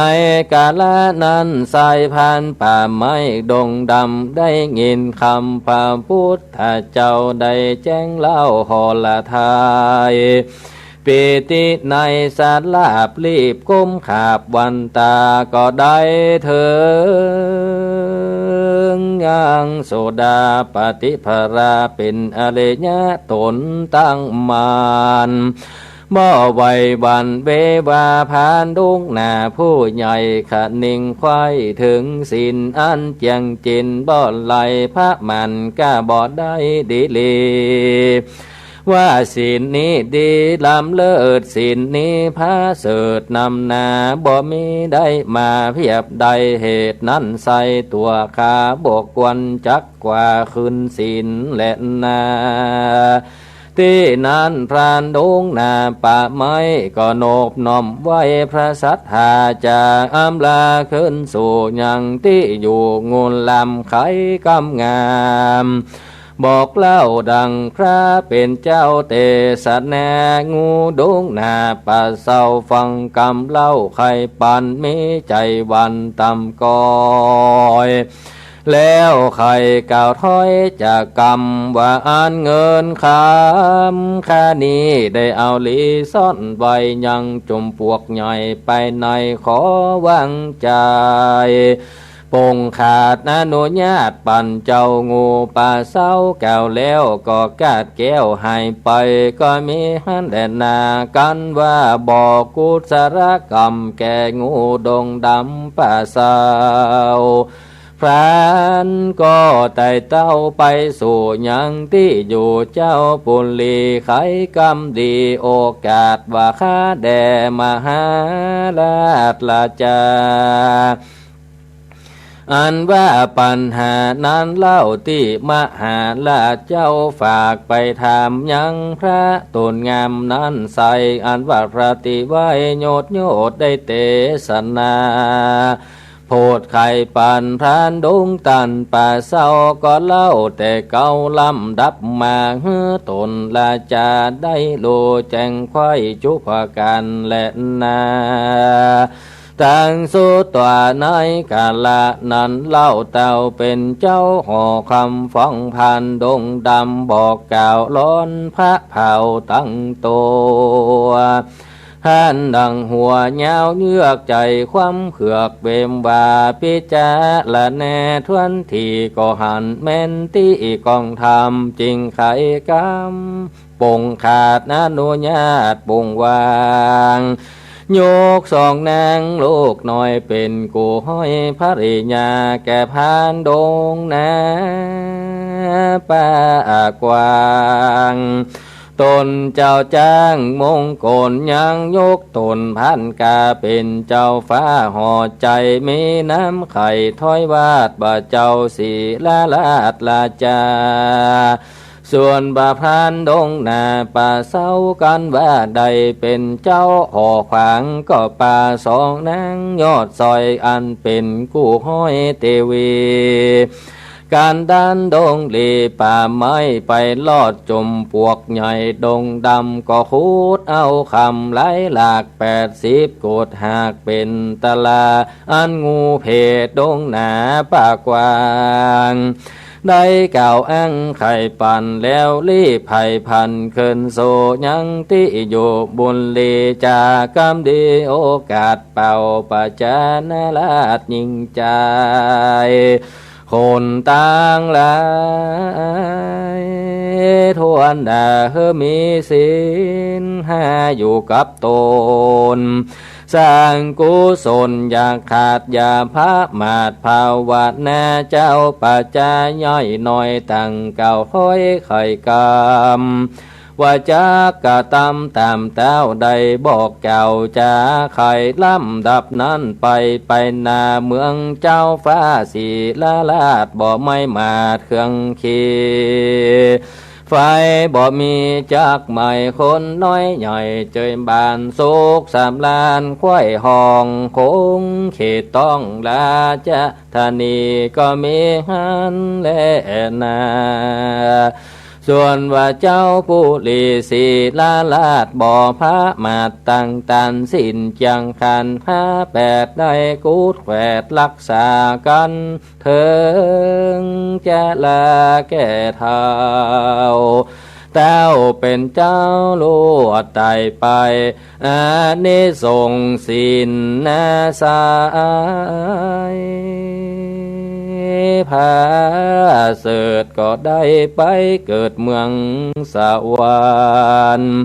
กาละนั้น ชายพรานป่าไม้ดงดำ ได้ยินคำพระพุทธเจ้า ได้แจ้งเล่าหรไทย ปีติในสลาบรีบก้มขาบวันตา ก็ได้เถิงยังโสดาปัตติผลา เป๋นอริยะต๋นตั้งมั่น บ่ไหวหวั่นเววา พรานดงนาผู้ใหญ่ คะนิงใค่เถิงศีลอันเจียงจิน บ่ไหลพระมันก็บ่ได้ดีหลี ว่าศีลนี้ดีล้ำเลิศ ศีลนี้ผาเสริฐนำหน้า บ่มีได้มาเพียบได้ เหตุนั้นไส้ตั๋วข้าบ่ควรจักกว่าคืนศีลแลนา ตี้นั้นพรานดงนาป่าไม้ก็นบน้อมไหว้พระสัตถาจารย์ อำลาคืนสู่ยังตี้อยู่ งูลำไขกำงาม บอกเล่าดังพระเป๋นเจ้าเตสนา งูดงนาป่าเศร้าฟังกำเล่า ใค่ปันมีใจ๋หวั่นต่ำก้อย แล้วใค่กล่าวถ้อยจากกำว่า อันเงินคำข้านี้ ได้เอาหลีซ่อนไว้ยังจอมปลวกใหญ่ไปใน ขอวางใจ๋ ปงขาดอนุญาตปั๋นเจ้างูป่าเศร้า กล่าวแล้วก็กาดแก้วหายไป ก็มีหั้นแลนา กั๋นว่าบ่กุศลกรรมแก่งูดงดำป่าเศร้า พรานก็ไต่เต้าไปสู่ยังตี้อยู่ เจ้าปุรีไขกำดี โอกาสว่า ข้าแด่มหาราชราจา อันว่าปัญหานั้นเล่าตี้มหาราชเจ้าฝากไปถามยังพระต๋นงามนั้นไส้ อันว่าพระตี้ไหว้ยศยศได้เตสนา โผดไขปันพรานดงตันป่าเศร้า ก็เล่าแต่เก๊าลำดับมา หื้อต๋นราชาได้ฮู้แจ้งไขว่จุประก๋านแลนา ตังสุดต๋ว่าในกาละนั้นเล่า เต้าเป๋นเจ้าหอคำฟ้องพรานดงดำ บอกกล่าวร้อนพระเผ่าตังตั๋ว หันดังหัวยาวเยือกใจ๋ความเผือกเวมว่า พิจารณาถ้วนทีก็หันแม่นตี้กองธรรม จึงไขกำ ปงขาดอนุญาตปงวาง ยกสองนางลูกน้อยเป๋นกู้ห้อยภริยา แก่พรานดงนาป่ากว้าง ต๋นเจ้าจ้างมงคลยังยกต๋นพรานกาเป๋นเจ้าฟ้าหอใจ๋ มีน้ำไขถ้อยวาดว่าเจ้าศรีลราชราชา ส่วนบ่าพรานดงนาป่าเศร้ากันว่าได้เป๋นเจ้าหอขวาง ก็ปาสองนางยอดซอยอันเป๋นกู้ห้อยเตวี กันดานดงหลีป่าไม้ไปลอดจมปลวกใหญ่ดงดำ ก็ขุดเอาคำหลายหลากแปดสิบโกด หากเป๋นตะลาอันงูเพดงนาป่ากว้าง ได้กล่าวอ้างไขปันแล้วรีบไพพลันเคินโสยังตี้อยู่บุญหลี จากกำดีโอกาสเป่าประชานาราชยิ่งใจ๋ คนตังหลายทั่วหน้า หื้อมีศีลห้าอยู่กับต๋น สร้างกุศลอย่าขาดอย่าพะมาด ภาวนาเจ้าปัจจาย่อยน้อย ตั้งเก้าห้อยไขกำ ว่าจักกระตำต๋ามเต้าได้บอกกล่าวจา ไขลำดับนั้นไป ไปหน้าเมืองเจ้าฟ้าศรีลราช บ่ไม้มาดเครื่องขี่ ไฟบ่มีจักไม้ คนน้อยใหญ่เจยบาน สุขสำราญไขว่ห้องคงเขตต้องราชธานี ก็มีหั้นแลนา ส่วนว่าเจ้าปุรีศรีลราช บ่พะมาดตั้งตานศีล จั่งขันห้าแปดได้กูดแขวดรักษากั๋น เถิงจะลาแก่เฒ่า เต้าเป๋นเจ้าลวดต๋ายไป อานิสงส์ศีลนาสาย ผาเสริฐก็ได้ไปเกิดเมืองสวรรค์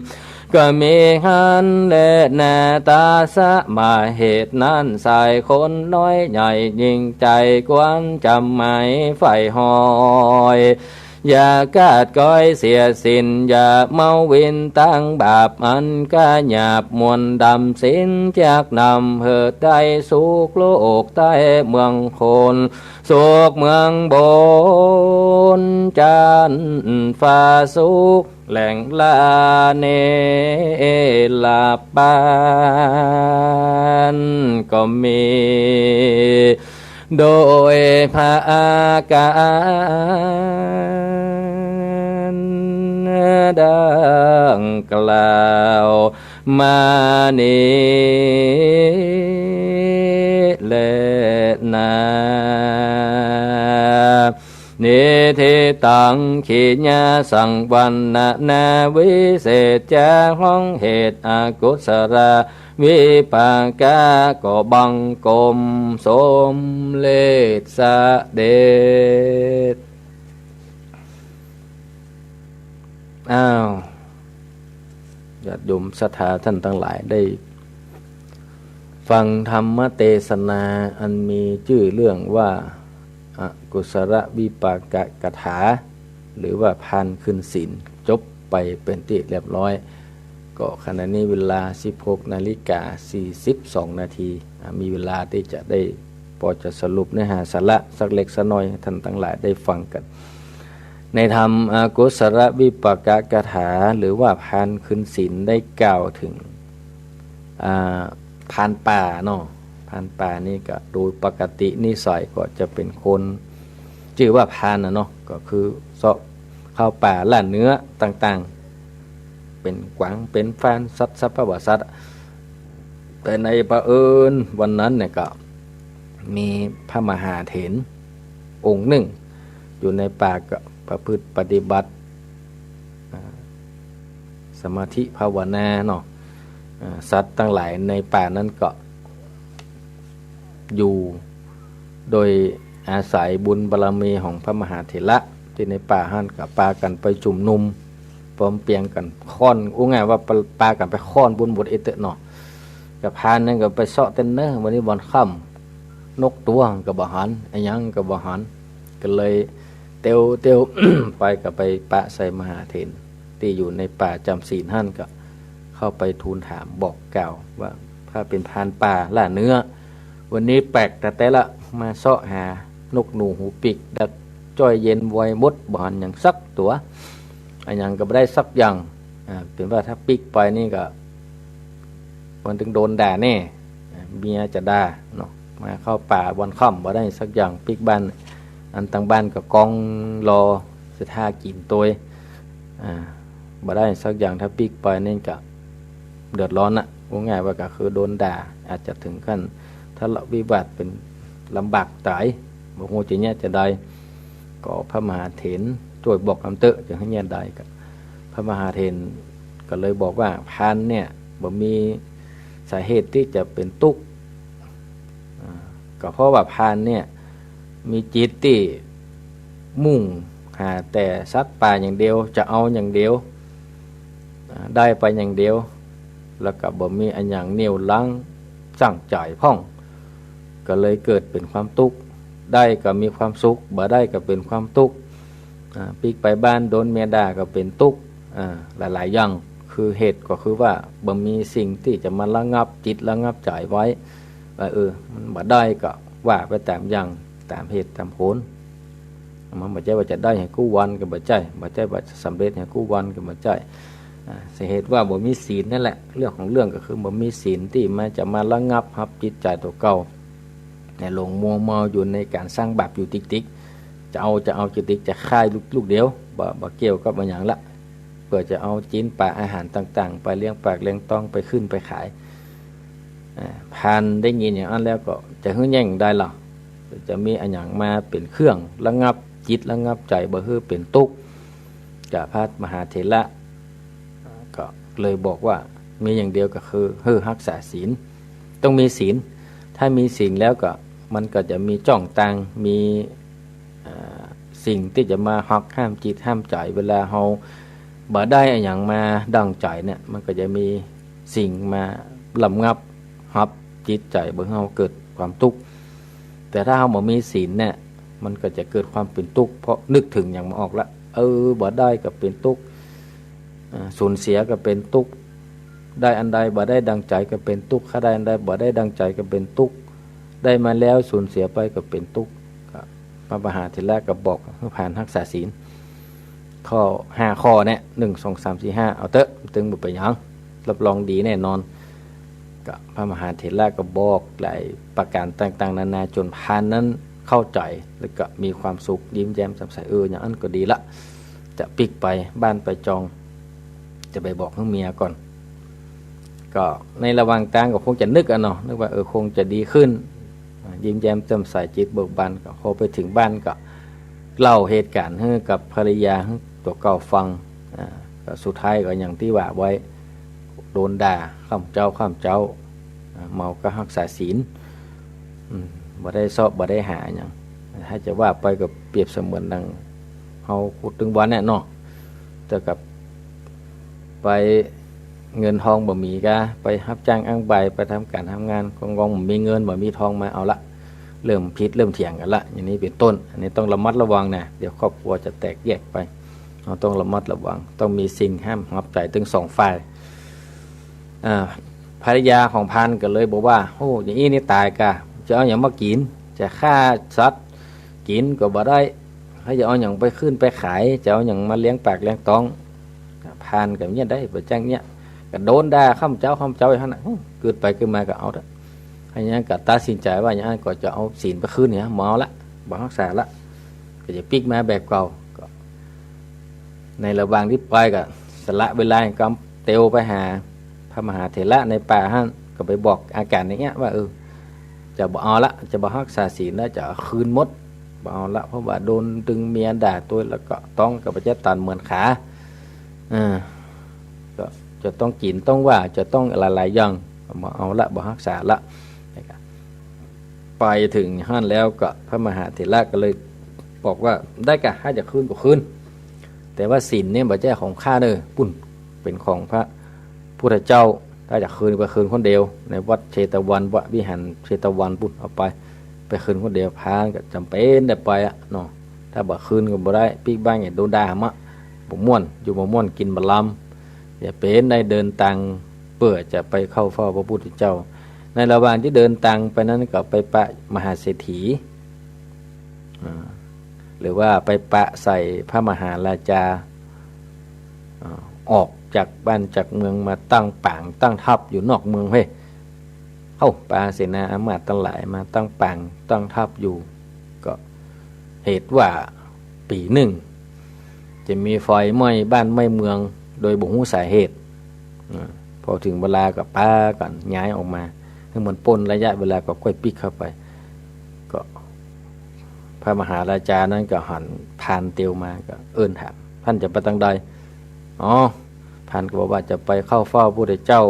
ก็มีหั้นแลนา ตาสมาเหตุนั้น สายคนน้อยใหญ่ยิ่งใจ๋ ควรจำหมายใฝ่ห้อย อย่ากาดก้อยเสียศีล อย่าเมาวินตั้งบาป อันกะหยาบมนต์ดำศีล จักนำหื้อได้สุขโลกใต้เมืองคน สุขเมืองบนจั๊นฟ้า สุขแหล่งละเนรปานก็มี โดยผะอาก๋านดังกล่าวมานี้แลนา นิทธิตัง ขีณาสัง วรรณนา วิเศษจา ของเหตุอกุศลวิปากะ ก็บังคมสมเร็จเสด็จ อ้าว ญาติโยมศรัทธาท่านตังหลาย ได้ฟังธรรมเตสนาอันมีจื้อเรื่องว่า อกุศลวิปากะกถา หรือว่าพานคืนศีล จบไปเป๋นตี้เรียบร้อย ก็ขณะนี้เวลาสิบหกนาฬิกาสี่สิบสองนาที อ่า มีเวลาตี้จะได้ ปอจะสรุปเนื้อหาสาระสักเล็กสักน้อยให้ท่านตังหลายได้ฟังกั๋น ในธรรมอกุศลวิปากกถา หรือว่าพานคืนศีลได้กล่าวเถิง อ่า พรานป่าเนาะ พรานป่านี่ก็โดยปกตินิสัยก็จะเป๋นคนจื้อว่าพรานน่ะเนาะ ก็คือเซาะเข้าป่าล่าเนื้อต่างๆ เป๋นกวางเป๋นฟานสัตว์สภาวะสัตว์ แต่ในเผอิญวันนั้นเนี่ยก็มีพระมหาเถรองค์นึ่งอยู่ในป่าก็ประพฤติปฏิบัติ อ่า สมาธิภาวนาเนาะ อ่า สัตว์ตังหลายในป่านั้นก็อยู่โดยอาศัยบุญบารมีของพระมหาเถระตี้ในป่าหั้นก็ปากั๋นไปจุมนุม ปอมเปียงกั๋นค่อน อู้ง่ายว่าปา ปากั๋นไปค่อนบุญบทเอเตอะเนาะ ก็พรานนั้นก็ไปเซาะเต้นเนอะ วันนี้วันค่ำ นกตั๋วก็บ่หัน อะหยังก็บ่หัน ก็เลยเตียวเตียว ไปก็ไปปะใส่มหาเถรตี้อยู่ในป่าจ๋ำศีลหั้นก็เข้าไปทูลถามบอกกล่าวว่า ข้าเป๋นพรานป่าล่าเนื้อ วันนี้แปลกแต๊ๆ ละ มาเซาะหานกหนูหูปีก ดักจ้อยเย็นไวหมด บ่หันหยังสักตั๋ว อะหยังก็บ่ได้สักอย่าง อ่า เป๋นว่าถ้าปิ๊กไปนี่ก็ มันตึงโดนด่าแน่ เมียจะด่าเนาะ มาเข้าป่าวันค่ำบ่ได้สักอย่าง ปิ๊กบ้าน อันตังบ้านก็กองรอจะถ้ากิ๋นตวย อ่า บ่ได้สักอย่าง ถ้าปิ๊กไปนี่ก็เดือดร้อนน่ะ อู้ง่ายว่าก็คือโดนด่า อาจจะเถิงขั้นทะเลาะวิวาทเป๋นลำบากต๋าย บ่ฮู้จะเยียะจะใด ก็พระมหาเถรจ้วยบอกกำเต๊อะ จะหื้อเยียะใด ก็พระมหาเถรก็เลยบอกว่า พรานเนี่ยบ่มีสาเหตุตี้จะเป๋นตุ๊กข์ อ่า ก็เพราะว่าพรานเนี่ยมีจิตตี้มุ่งหาแต่สัตว์ป่าอย่างเดียว จะเอาอย่างเดียว อ่า ได้ไปอย่างเดียว แล้วก็บ่มีอะหยังเหนี่ยวรั้งชั่งใจ๋พ่อง ก็เลยเกิดเป๋นความตุ๊กข์ ได้ก็มีความสุข บ่ได้ก็เป๋นความตุ๊กข์ อ่า ปิ๊กไปบ้านโดนเมียด่าก็เป๋นตุ๊กข์ อ่า หลายๆ อย่าง คือเหตุก็คือว่าบ่มีสิ่งตี้จะมาระงับจิตระงับใจ๋ไว้ ว่า เออ มันบ่ได้ก็ว่าไปต๋ามอย่าง ต๋ามเหตุต๋ามผล มันบ่ใจ้ว่าจะได้หื้อกู้วันก็บ่ใจ้ บ่ใจ้ว่าจะสำเร็จหื้อกู้วันก็บ่ใจ้ อ่า สาเหตุว่าบ่มีศีลนั่นแหละ เรื่องของเรื่องก็คือบ่มีศีลตี้มันจะมาระงับฮับจิตใจ๋ตั๋วเก่า เนี่ย หลงมัวเมาอยู่ในก๋านสร้างบาปอยู่ติ๊กๆ จะเอา จะเอาติ๊กๆ จะฆ่าลูก ลูกเดียว บ่ บ่เกี่ยวกับอะหยังละ เปื้อจะเอาจิ๊นป๋าอาหารต่างๆ ไปเลี้ยงปากเลี้ยงต๊อง ไปขึ้นไปขาย อ่า พรานได้ยินอย่างอั้นแล้วก็จะหื้อแย่งได้ล่ะ จะมีอะหยังมาเป๋นเครื่องระงับจิตระงับใจ๋บ่หื้อเป๋นตุ๊กข์ ก็พระมหาเถระก็เลยบอกว่า มีอย่างเดียวก็คือหื้อฮักษาศีล ต้องมีศีล ถ้ามีศีลแล้วก็มันก็จะมีจ้องตาง มี อ่า สิ่งตี้จะมาหักห้ามจิตห้ามใจ๋ เวลาเฮาบ่ได้อะหยังมาดั่งใจ๋เนี่ย มันก็จะมีสิ่งมาระงับฮับจิตใจ๋บ่หื้อเฮาเกิดความตุ๊กข์ แต่ถ้าเฮาบ่มีศีลเนี่ย มันก็จะเกิดความเป๋นตุ๊กข์ เพราะนึกเถิงอย่างบ่ออกละ เออ บ่ได้ก็เป๋นตุ๊กข์ อ่า สูญเสียก็เป๋นตุ๊กข์ ได้อันใดบ่ได้ดั่งใจ๋ก็เป๋นตุ๊กข์ ถ้าได้อันใดบ่ได้ดั่งใจ๋ก็เป๋นตุ๊กข์ ได้มาแล้วสูญเสียไปก็เป๋นตุ๊กข์ ก็พระมหาเถระก็บอกหื้อพรานฮักษาศีล ข้อห้าข้อเนี่ย หนึ่ง สอง สาม สี่ ห้า เอาเต๊อะ ตึงบ่เป๋นหยัง รับรองดีแน่นอน ก็พระมหาเถระก็บอกหลายประก๋านต่างๆ นานา จ๋นพรานนั้นเข้าใจ๋ แล้วก็มีความสุข ยิ้มแย้มแจ่มใส เออ อย่างอั้นก็ดีละ จะปิ๊กไปบ้านไปจอง จะไปบอกหื้อเมียก่อน ก็ในระหว่างตางก็คงจะนึกอะเนาะ นึกว่า เออ คงจะดีขึ้น อ่า ยิ้มแย้มแจ่มใส จิตเบิกบาน ก็พอไปเถิงบ้านก็เล่าเหตุก๋ารณ์หื้อกับภรรยาหื้อตั๋วเก่าฟัง อ่า ก็สุดท้ายก็อย่างตี้ว่าไว้ โดนด่าค่ำเจ๊าค่ำเจ๊า อ่า เมาก็ฮักษาศีล อืม บ่ได้เซาะบ่ได้หาหยัง ถ้าจะว่าไปก็เปรียบเสมือนดังเฮาพูดเถิงวันเนี่ยเนาะ แต่กับไปเงินทองบ่มีก็ไปฮับจ้างอ้างบ่าย ไปทำก๋านทำงาน กองๆ บ่มีเงินบ่มีทองมา เอาละ เริ่มผิดเริ่มเถียงกั๋นละ อย่างนี้เป๋นต้น อันนี้ต้องระมัดระวังนะ เดี๋ยวครอบครัวจะแตกแยกไป เฮาต้องระมัดระวัง ต้องมีสิ่งห้ามหับใจ๋ตึงสองฝ่าย อ่า ภรรยาของพรานก็เลยบอกว่า โอ้ อย่างอี้นี่ต๋ายก่า จะเอาหยังมากิ๋น จะฆ่าสัตว์กิ๋นก็บ่ได้ ถ้าจะเอาหยังไปขึ้นไปขาย จะเอาหยังมาเลี้ยงปากเลี้ยงต๊อง พราหมณ์ก็เยียะได้ บ่แจ้งเยียะ ก็โดนด่าค่ำเจ๊าค่ำเจ๊าอยู่หั้นน่ะ กึ๊ดไปกึ๊ดมาก็เอาเต๊อะ ถ้าอย่างนั้นก็ตัดสินใจ๋ว่าอย่างนั้นก็จะเอาศีลไปคืนเนี่ย บ่เอาละ บ่ฮักษาละ ก็จะปิ๊กมาแบบเก่า ก็ ในระหว่างตี้ไปก็สละเวลาก็เตียวไปหาพระมหาเถระในป่าหั้น ก็ไปบอกอาก๋านอย่างเงี้ยว่า เออ จะบ่เอาละ จะบ่ฮักษาศีลละ จะเอาคืนหมด บ่เอาละ เพราะว่าโดนตึงเมียด่าตวย แล้วก็ต๊องก็บ่าจะตันเหมือนขา อ่า ก็จะต้องกิ๋นต้องว่า จะต้องหลายๆ อย่าง บ่เอาละ บ่ฮักษาละ ไปเถิงหั้นแล้วก็พระมหาเถระก็เลยบอกว่า ได้ก่ะ ถ้าจะคืนก็คืน แต่ว่าศีลเนี่ยบ่ใจ้ของข้าเน่อ ปุ้น เป๋นของพระพุทธเจ้า ถ้าจะคืนไปคืนคนเดียว ในวัดเชตวัน ววิหารเชตวันปุ้น เอาไป ไปคืนคนเดียว พราหมณ์ก็จ๋ำเป๋นได้ไปอะเนาะ ถ้าบ่คืนก็บ่ได้ ปิ๊กบ้านเนี่ยโดนด่าหำอะ บ่ม่วน อยู่บ่ม่วน กิ๋นบ่ลำ จะเป๋นได้เดินตางเปื้อจะไปเข้าเฝ้าพระพุทธเจ้า ในระหว่างตี้เดินตางไปนั้นก็ไปปะมหาเศรษฐี อ่า หรือว่าไปปะใส่พระมหาราชา อ่า ออกจากบ้านจากเมืองมาตั้งปางตั้งทัพอยู่นอกเมืองเฮ้ย เฮ้า ปาเสนาอามาตย์ตังหลายมาตั้งปางตั้งทัพอยู่ ก็เหตุว่าปี๋นึ่ง จะมีไฟไหม้บ้านไหม้เมืองโดยบ่ฮู้สาเหตุ อ่า พอเถิงเวลาก็ปากั๋นย้ายออกมา หื้อมันป๊นระยะเวลาก็ก้อยปิ๊กเข้าไป ก็พระมหาราชานั้นก็หันพราหมณ์เตียวมาก็เอิ้นถาม ต้านจะไปตางใด อ๋อ พราหมณ์ก็บอกว่าจะไปเข้าเฝ้าพระพุทธเจ้า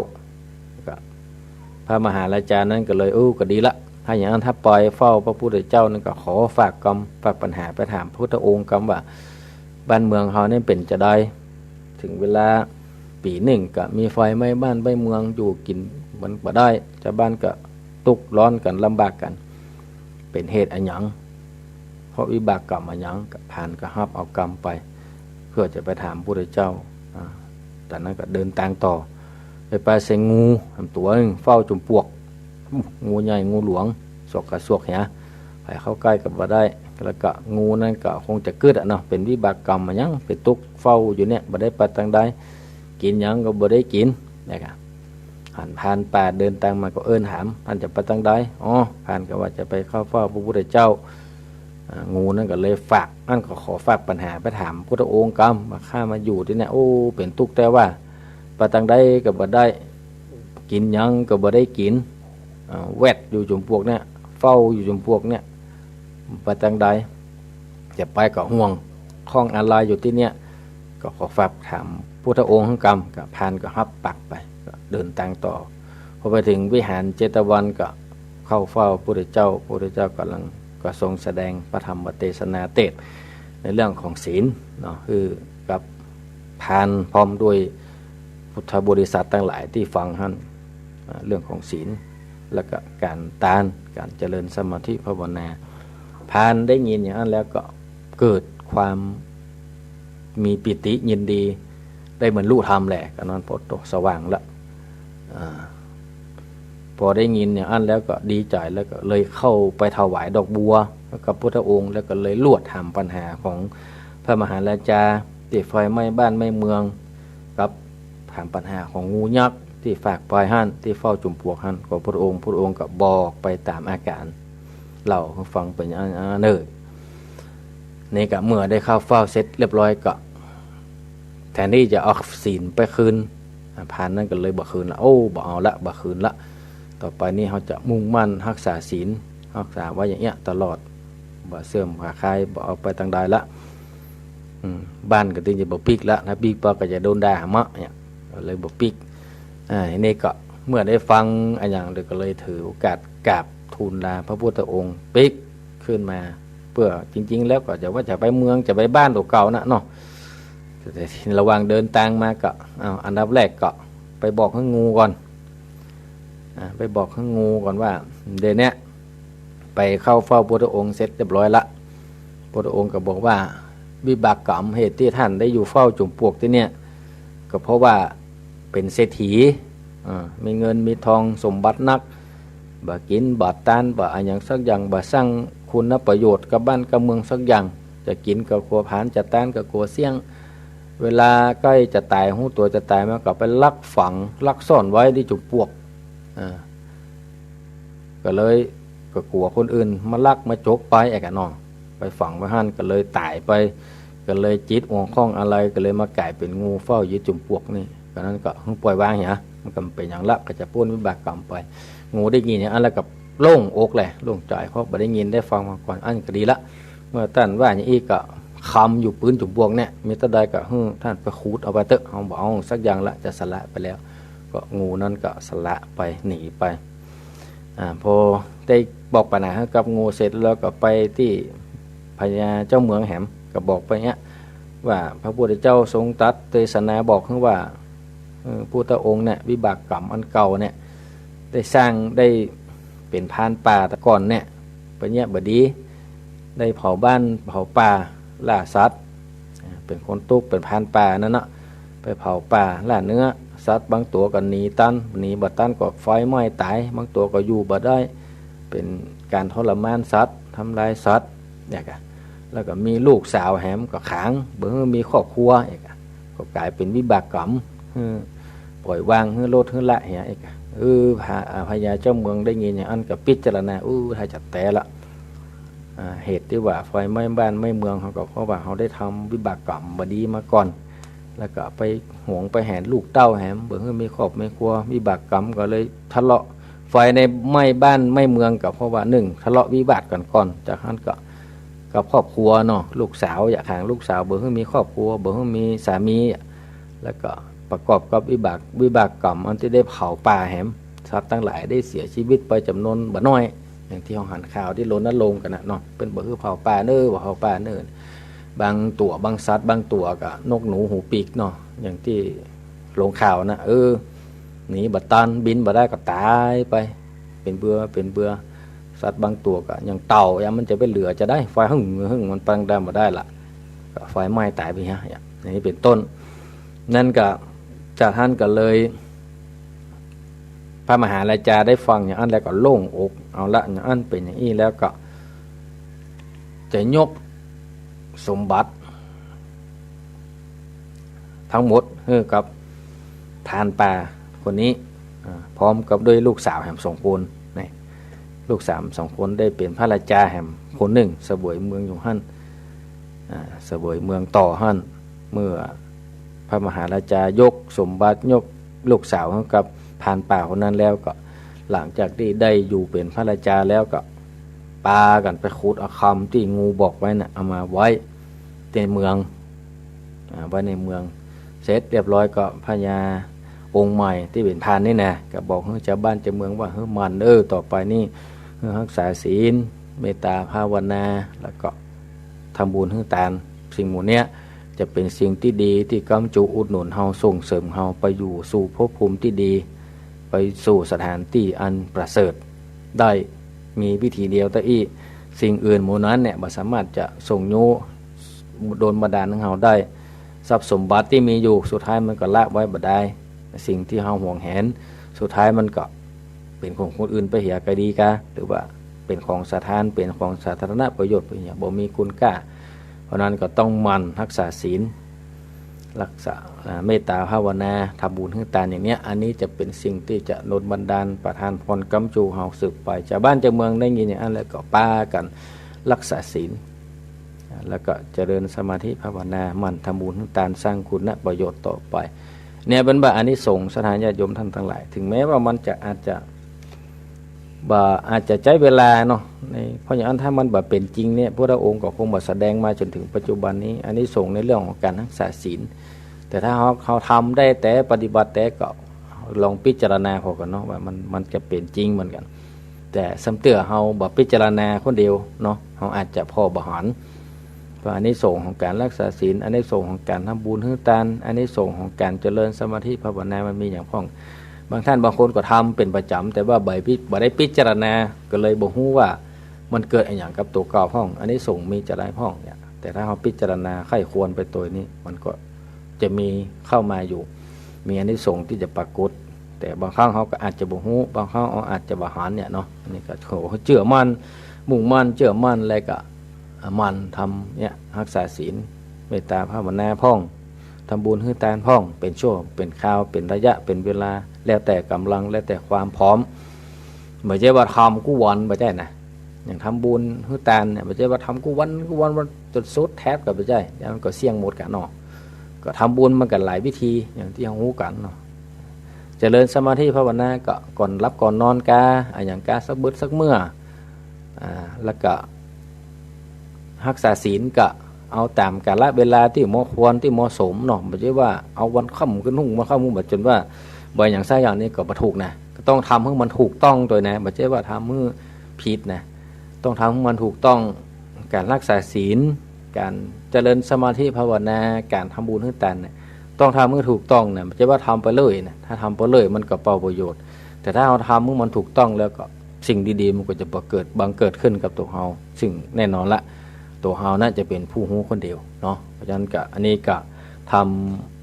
ก็พระมหาราชานั้นก็เลย โอ้ ก็ดีละ ถ้าอย่างนั้นถ้าไปเฝ้าพระพุทธเจ้านั้นก็ขอฝากกำ ฝากปัญหาไปถามพระพุทธองค์กำว่า บ้านเมืองเฮานี่เป๋นจาใด เถิงเวลาปี๋นึ่งก็มีไฟไหม้บ้านไหม้เมือง อยู่กิ๋นมันบ่ได้ จาวบ้านก็ตุ๊กร้อนกั๋นลำบากกั๋น เป๋นเหตุอะหยัง เพราะวิบากกรรมอะหยัง ก็พราหมณ์ก็ฮับเอากำไป เปื้อจะไปถามพระพุทธเจ้า อ่า จากนั้นก็เดินตางต่อ ไปปะใส่งูหำตั๋วนึ่งเฝ้าจอมปลวก อู้ งูใหญ่งูหลวง สวกกะสวกเหีย ใผเข้าใก้ก็บ่ได้ แล้วก็งูนั้นก็คงจะกึ๊ดอะเนาะ เป๋นวิบากกรรมอะหยัง ไปตุ๊กเฝ้าอยู่เนี่ย บ่ได้ไปตางใด กิ๋นหยังก็บ่ได้กิ๋น นะกะ หันพราหมณ์ป่าเดินตางมาก็เอิ้นถาม ต้านจะไปตางใด อ๋อ พราหมณ์ก็ว่าจะไปเข้าเฝ้าพระพุทธเจ้า อ่า งูนั้นก็เลยฝาก อั้นก็ขอฝากปัญหาไปถามพุทธองค์กำ ว่าข้ามาอยู่ตี้เนี่ย โอ้ เป๋นตุ๊กแต๊ว่า ไปตางใดก็บ่ได้ กิ๋นหยังก็บ่ได้กิ๋น อ่า แวดอยู่จอมปลวกเนี่ย เฝ้าอยู่จอมปลวกเนี่ย ไปตางใด จะไปก็ห่วง ข้องอาลัยอยู่ตี้เนี่ย ก็ขอฝากถามพุทธองค์กำ ก็พราหมณ์ก็ฮับปากไป ก็เดินตางต่อ พอไปเถิงวิหารเชตวันก็เข้าเฝ้าพระพุทธเจ้า พระพุทธเจ้าก่ำลัง ก็ทรงแสดงพระธรรมเตสนาเตศน์ในเรื่องของศีลเนาะ คือกับพราหมณ์พร้อมด้วยพุทธบริษัทตังหลายตี้ฟังหั้น อ่า เรื่องของศีล แล้วก็ก๋านตาน ก๋านเจริญสมาธิภาวนา พราหมณ์ได้ยินอย่างนั้นแล้วก็เกิดความ มีปีติยินดี ได้บรรลุธรรมแหละ ก็นั้นปอตกสว่างละ อ่า พอได้ยินอย่างนั้นแล้วก็ดีใจ๋ แล้วก็เลยเข้าไปถวายดอกบัวกับพุทธองค์ แล้วก็เลยลวดถามปัญหาของพระมหาราชาตี้ไฟไหม้บ้านไหม้เมือง กับถามปัญหาของงูยักษ์ตี้ฝากไปหั้น ตี้เฝ้าจอมปลวกหั้น ก็พุทธองค์ พุทธองค์ก็บอกไปต๋ามอาก๋าน เล่าหื้อฟังไปอย่างนั้นเน่อ นี่ก็เมื่อได้เข้าเฝ้าเสร็จเรียบร้อยก็ แทนตี้จะเอาศีลไปคืน อ่า พราหมณ์นั้นก็เลยบ่คืนละ โอ้ บ่เอาละ บ่คืนละ ต่อไปนี้เฮาจะมุ่งมั่นฮักษาศีล ฮักษาไว้อย่างเงี้ยตลอด บ่เสื่อมคลาย บ่เอาไปตางใดละ อืม บ้านก็ตี้จะบ่ปิ๊กละ ถ้าปิ๊กไปก็จะโดนด่าหำอะเนี่ย ก็เลยบ่ปิ๊ก อ่า ทีนี้ก็เมื่อได้ฟังอะหยังแล้วก็เลยถือโอกาสกราบทูลลาพระพุทธองค์ปิ๊กขึ้นมา เปื้อจริงๆ แล้วก็จะว่าจะไปเมือง จะไปบ้านตั๋วเก่าน่ะเนาะ แต่ระหว่างเดินตางมาก็ เอา อันดับแรกก็ไปบอกหื้องูก่อน อ่า ไปบอกหื้องูก่อนว่า เดี๋ยวเนี้ย ไปเข้าเฝ้าพุทธองค์เสร็จเรียบร้อยละ พุทธองค์ก็บอกว่า วิบากกรรมเหตุตี้ต้านได้อยู่เฝ้าจอมปลวกตี้เนี่ย ก็เพราะว่าเป๋นเศรษฐี อ่า มีเงินมีทองสมบัตินัก บ่กิ๋น บ่ตาน บ่อะหยังสักอย่าง บ่สร้างคุณประโยชน์กับบ้านกับเมืองสักอย่าง จะกิ๋นก็กั๋วผลาญ จะตานก็กั๋วเสี้ยง เวลาใก้จะต๋าย ฮู้ตั๋วจะต๋ายมาก็ไปลักฝัง ลักซ่อนไว้ตี้จุมปวก อ่า ก็เลย ก็กั๋วคนอื่นมาลักมาจกไปแอะกะเนาะ ไปฝังไว้หั้น ก็เลยต๋ายไป ก็เลยจิตอ่วงข้องอะไร ก็เลยมาก๋ายเป๋นงูเฝ้าอยู่ตี้จุมปวกนี่ ก็นั้นก็ หึ ป่อยวางเหีย มันก็บ่เป๋นหยังละ ก็จะป๊นวิบากกรรมไป งูได้ยินอย่างอั้นแล้วก็โล่งอกแหละ โล่งใจ๋ เพราะบ่ได้ยินได้ฟังมาก่อน อั้นก็ดีละ เมื่อต้านว่าอย่างอี้ก็คำอยู่ปื๊นจุมปวกเนี่ย มีเต้าใดก็หื้อต้านไปขูดเอาไปเต๊อะ เฮาบ่เอาสักอย่างละ จะสละไปแล้ว ก็งูนั้นก็สละไป หนีไป อ่า พอได้บอกปัญหาให้กับงูเสร็จแล้วก็ไปตี้พญาเจ้าเมืองแหม ก็บอกไปเนี้ย ว่าพระพุทธเจ้าทรงตรัสเตสนาบอกว่า เออ พุทธองค์เนี่ย วิบากกรรมอันเก่าเนี่ย ได้สร้าง ได้เป๋นพรานป่าแต่ก่อนเนี่ย ไปเยียะบ่ดี ได้เผาบ้านเผาป่า ล่าสัตว์ อ่า เป๋นคนตุ๊กข์ เป๋นพรานป่านั่นเนาะ ไปเผาป่า ล่าเนื้อ สัตว์บางตั๋วก็หนีตัน หนีบ่ตันก็ไฟไหม้ต๋าย บางตั๋วก็อยู่บ่ได้ เป๋นก๋านทรมานสัตว์ ทำลายสัตว์ เนี่ยกะ แล้วก็มีลูกสาวแหมก็ขัง บ่หื้อมีครอบครัว เนี่ยกะ ก็ก๋ายเป๋นวิบากกรรม หื้อ ป่อยวาง หื้อลด หื้อละ เหีย เนี่ยกะ เออ พระ อ่า พญาเจ้าเมืองได้ยินอย่างอั้นก็พิจารณา อู้ ถ้าจะแต๊ละ อ่า เหตุตี้ว่าไฟไหม้บ้านไหม้เมืองเฮาก็เพราะว่าเฮาได้ทำวิบากกรรมบ่ดีมาก่อน แล้วก็ไปหวงไปแหนลูกเต้าแหม บ่หื้อมีครอบมีครัว วิบากกรรมก็เลยทะเลาะ ไฟในไหม้บ้านไหม้เมืองก็เพราะว่า นึ่ง ทะเลาะวิวาทกั๋นก่อน จากหั้นก็ กับครอบครัวเนาะ ลูกสาว อยากขังลูกสาว บ่หื้อมีครอบครัว บ่หื้อมีสามี แล้วก็ประกอบกับวิบาก วิบากกรรมอันตี้ได้เผาป่าแหม สัตว์ตังหลายได้เสียชีวิตไปจ๋ำนวนบ่น้อย อย่างตี้เฮาหันข่าวตี้รณรงค์กั๋นน่ะเนาะ เปิ้นบ่หื้อเผาป่าเน้อ บ่เผาป่าเน้อ บางตั๋ว บางสัตว์ บางตั๋วก็นกหนูหูปีกเนาะ อย่างตี้ลงข่าวน่ะ เออ หนีบ่ตัน บินบ่ได้ก็ต๋ายไป เป๋นเบื่อ เป๋นเบื่อ สัตว์บางตั๋วก็อย่างเต่า อย่างมันจะไปเหลือจะได้ ไฟหึ่งหึ่ง มันปังดันบ่ได้ละ ก็ไฟไหม้ต๋ายไปเหีย อย่างนี้เป๋นต้น นั้นก็ จากหั้นก็เลย พระมหาราชาได้ฟังอย่างอั้นแล้วก็โล่งอก เอาละ อย่างอั้นเป๋นอย่างอี้แล้วก็ จะยกสมบัติ ทั้งหมดหื้อกับพรานป่าคนนี้ อ่า พร้อมกับด้วยลูกสาวแหมสองคน นี่ ลูกสาวสองคนได้เป๋นพระราชาแหมคนนึ่ง เสวยเมืองอยู่หั้น อ่า เสวยเมืองต่อหั้น เมื่อพระมหาราชายกสมบัติ ยกลูกสาวหื้อกับพรานป่าคนนั้นแล้วก็ หลังจากตี้ได้อยู่เป๋นพระราชาแล้วก็ ปากั๋นไปขุดเอาคำตี้งูบอกไว้น่ะ เอามาไว้ในเมือง อ่า ไว้ในเมือง เสร็จเรียบร้อยก็พญาองค์ใหม่ตี้เป๋นพรานนี่นะ ก็บอกหื้อจาวบ้านจาวเมืองว่า หื้อหมั่นเน้อ ต่อไปนี้ หื้อฮักษาศีล เมตตาภาวนา แล้วก็ทำบุญหื้อตาน สิ่งหมู่เนี้ย จะเป๋นสิ่งตี้ดีตี้ก๊ำจูอุดหนุนเฮา ส่งเสริมเฮาไปอยู่สู่ภพภูมิตี้ดี ไปสู่สถานตี้อันประเสริฐได้ มีวิธีเดียวเต้าอี้ สิ่งอื่นหมู่นั้นเนี่ยบ่สามารถจะส่งยู้ดลบันดาลหื้อเฮาได้ ทรัพย์สมบัติตี้มีอยู่สุดท้ายมันก็ละไว้บ่ได้ สิ่งตี้เฮาหวงแหนสุดท้ายมันก็เป๋นของคนอื่นไปเหีย ก็ดีกา หรือว่าเป๋นของสาธารณะ เป๋นของสาธารณประโยชน์ไปเหีย บ่มีคุณค่า เพราะนั้นก็ต้องหมั่นฮักษาศีล ฮักษา อ่า เมตตาภาวนา ทำบุญหื้อตานอย่างเนี้ย อันนี้จะเป๋นสิ่งตี้จะดลบันดาลประทานพรก๊ำจูเฮาสืบไป จาวบ้านจาวเมืองได้ยินอย่างอั้นแล้วก็ปากั๋นฮักษาศีล แล้วก็เจริญสมาธิภาวนา หมั่นทำบุญหื้อตาน สร้างคุณประโยชน์ต่อไป เนี่ยเป๋นว่าอานิสงส์ ศรัทธาญาติโยมท่านตังหลาย ถึงแม้ว่ามันจะอาจจะ บ่ อาจจะใจ๊เวลาเนาะ ใน เพราะอย่างอั้นถ้ามันบ่เป๋นจริงเนี่ย พุทธองค์ก็คงบ่แสดงมาจ๋นถึงปัจจุบันนี้ อานิสงส์ในเรื่องของก๋านฮักษาศีล แต่ถ้าเฮา เฮาทำได้แต๊ ปฏิบัติแต๊ก็ลองพิจารณาเบิ่งก่อนเนาะ ว่ามัน มันจะเป๋นจริงเหมือนกั๋น แต่ซ้ำเตื้อเฮาบ่พิจารณาคนเดียวเนาะ เฮาอาจจะผ่อบ่หัน ก็อานิสงส์ของก๋านฮักษาศีล อานิสงส์ของก๋านทำบุญหื้อตาน อานิสงส์ของก๋านเจริญสมาธิภาวนามันมีอย่างพ่อง บางท่านบางคนก็ทำเป๋นประจ๋ำ แต่ว่าบ่ได้พิ บ่ได้พิจารณา ก็เลยบ่ฮู้ว่ามันเกิดอะหยังกับตั๋วเก่าพ่อง อานิสงส์มีจะได้พ่องเนี่ย แต่ถ้าเฮาพิจารณาใคร่ครวญไปตวยนี้ มันก็จะมีเข้ามาอยู่ มีอานิสงส์ตี้จะปรากฏ แต่บางครั้งเฮาก็อาจจะบ่ฮู้ บางครั้งเฮาอาจจะบ่หันเนี่ยเนาะ อันนี้ก็ โห เจื้อมั่น มุ่งมั่น เจื้อมั่น แล้วก็ อ่า หมั่นทำเนี่ย ฮักษาศีล เมตตาภาวนาพ่อง ทำบุญหื้อตานพ่อง เป๋นชั่วเป๋นคราว เป๋นระยะ เป๋นเวลา แล้วแต่ก๋ำลัง แล้วแต่ความพร้อม บ่ใจ้ว่าทำกู้วัน บ่ใจ้นะ อย่างทำบุญหื้อตานเนี่ย บ่ใจ้ว่าทำกู้วัน กู้วัน วันจ๋นสุดแต๊บก็บ่ใจ้ แล้วมันก็เสี้ยงหมดกั๋นเนาะ ก็ทำบุญมันก็หลายวิธี อย่างตี้เฮาฮู้กั๋นเนาะ เจริญสมาธิภาวนาก็ก่อนหลับก่อนนอนกา อะหยังกาสักบึดสักเมื่อ อ่า แล้วก็ฮักษาศีลก็เอาต๋ามกาลเวลาตี้เหมาะควรตี้เหมาะสมเนาะ บ่ใจ้ว่าเอาวันค่ำขึ้นฮุ่ง วันค่ำขึ้นบ่าจ๋นว่าบ่อย่างซักอย่างนี้ก็บ่ถูกนะ ก็ต้องทำหื้อมันถูกต้องตวยนะ บ่ใจ้ว่าทำหื้อผิดนะ ต้องทำหื้อมันถูกต้อง ก๋านฮักษาศีล ก๋านเจริญสมาธิภาวนา ก๋านทำบุญหื้อตานเนี่ย ต้องทำหื้อถูกต้องนะ บ่ใจ้ว่าทำไปเลยนะ ถ้าทำไปเลยมันก็เปล่าประโยชน์ แต่ถ้าเฮาทำหื้อมันถูกต้องแล้วก็สิ่งดีๆ มันก็จะบังเกิด บังเกิดขึ้นกับตั๋วเฮา ซึ่งแน่นอนละ ตั๋วเฮาน่าจะเป๋นผู้ฮู้คนเดียวเนาะ เพราะฉะนั้นก็ อันนี้ก็ท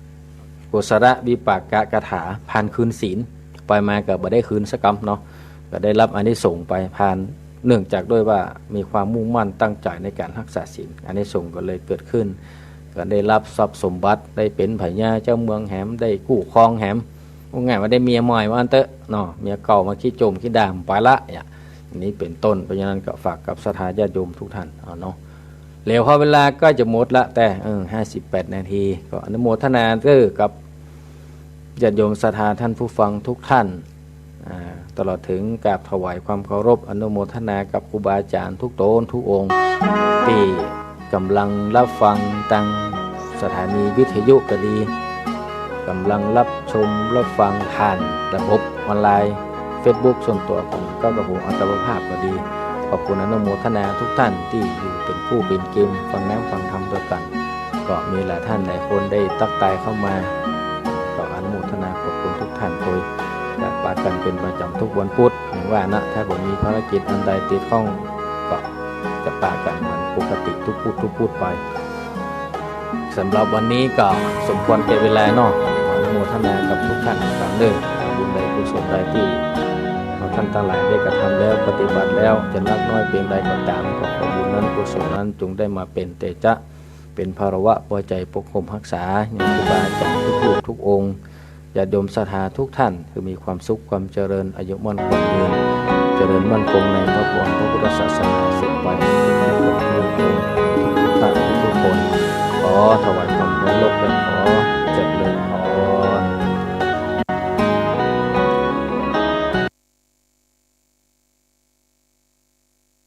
ำ กุศลวิปากกะคาถา ผ่านคืนศีล ไปมาก็บ่ได้คืนสักกำเนาะ ก็ได้ฮับอานิสงส์ไปผ่าน เนื่องจากด้วยว่ามีความมุ่งมั่นตั้งใจ๋ในก๋านฮักษาศีล อานิสงส์ก็เลยเกิดขึ้น ก็ได้ฮับทรัพย์สมบัติ ได้เป๋นพญาเจ้าเมืองแหม ได้กู้ครองแหม ว่าง่ายว่าได้เมียใหม่ว่าอั้นเต๊อะเนาะ เมียเก่ามาขี้โจ๋มขี้ด่างไปละเนี่ย อันนี้เป๋นต้น เพราะฉะนั้นก็ฝากกับศรัทธาญาติโยมทุกท่าน เอาเนาะ แล้วพอเวลาก็จะหมดละ แต่ เออ ห้าสิบแปดนาที ก็อนุโมทนาเด้อกับญาติโยมศรัทธาท่านผู้ฟังทุกท่าน อ่า ตลอดถึงกราบถวายความเคารพอนุโมทนากับครูบาอาจ๋ารย์ทุกต๋นทุกองค์ ตี้ก๋ำลังฮับฟังตางสถานีวิทยุก็ดี ก๋ำลังฮับชมฮับฟังผ่านระบบออนไลน์ เฟซบุ๊กส่วนตั๋วของเก้ากระผมอัตมาภาพก็ดี ขอบคุณอนุโมทนาทุกท่านตี้อยู่เป๋นกู้เป๋นเกมฟังน้ำฟังธรรมตวยกั๋น ก็มีหลายท่านหลายคนได้ตั๊กทายเข้ามา ก็อนุโมทนาขอบคุณทุกท่านตวย จะปะกั๋นเป๋นประจ๋ำทุกวันพุธ อย่างว่านะ ถ้าบ่มีภารกิจอันใดติดข้อง ก็จะปะกั๋นเหมือนปกติทุกพุธทุกพุธไป สำหรับวันนี้ก็สมควรแก่เวลาเนาะ ขออนุโมทนากับทุกท่านตางเด้อ บุญใดกุศลใดตี้เฮาท่านตังหลายได้กระทำแล้ว ปฏิบัติแล้ว จะนักน้อยเปียงใดก็ต๋าม ก็ขอบุญนั้นกุศลนั้นจงได้มาเป๋นเตจะ เป๋นพาละวะปอใจ๋ปกห่มฮักษา อย่างครูบาอาจ๋ารย์ทุกรูปทุกองค์ ญาติโยมศรัทธาทุกท่าน คือมีความสุขความเจริญ อายุมั่นขวัญยืน เจริญมั่นคงในพระพรพระพุทธศาสนาสืบไป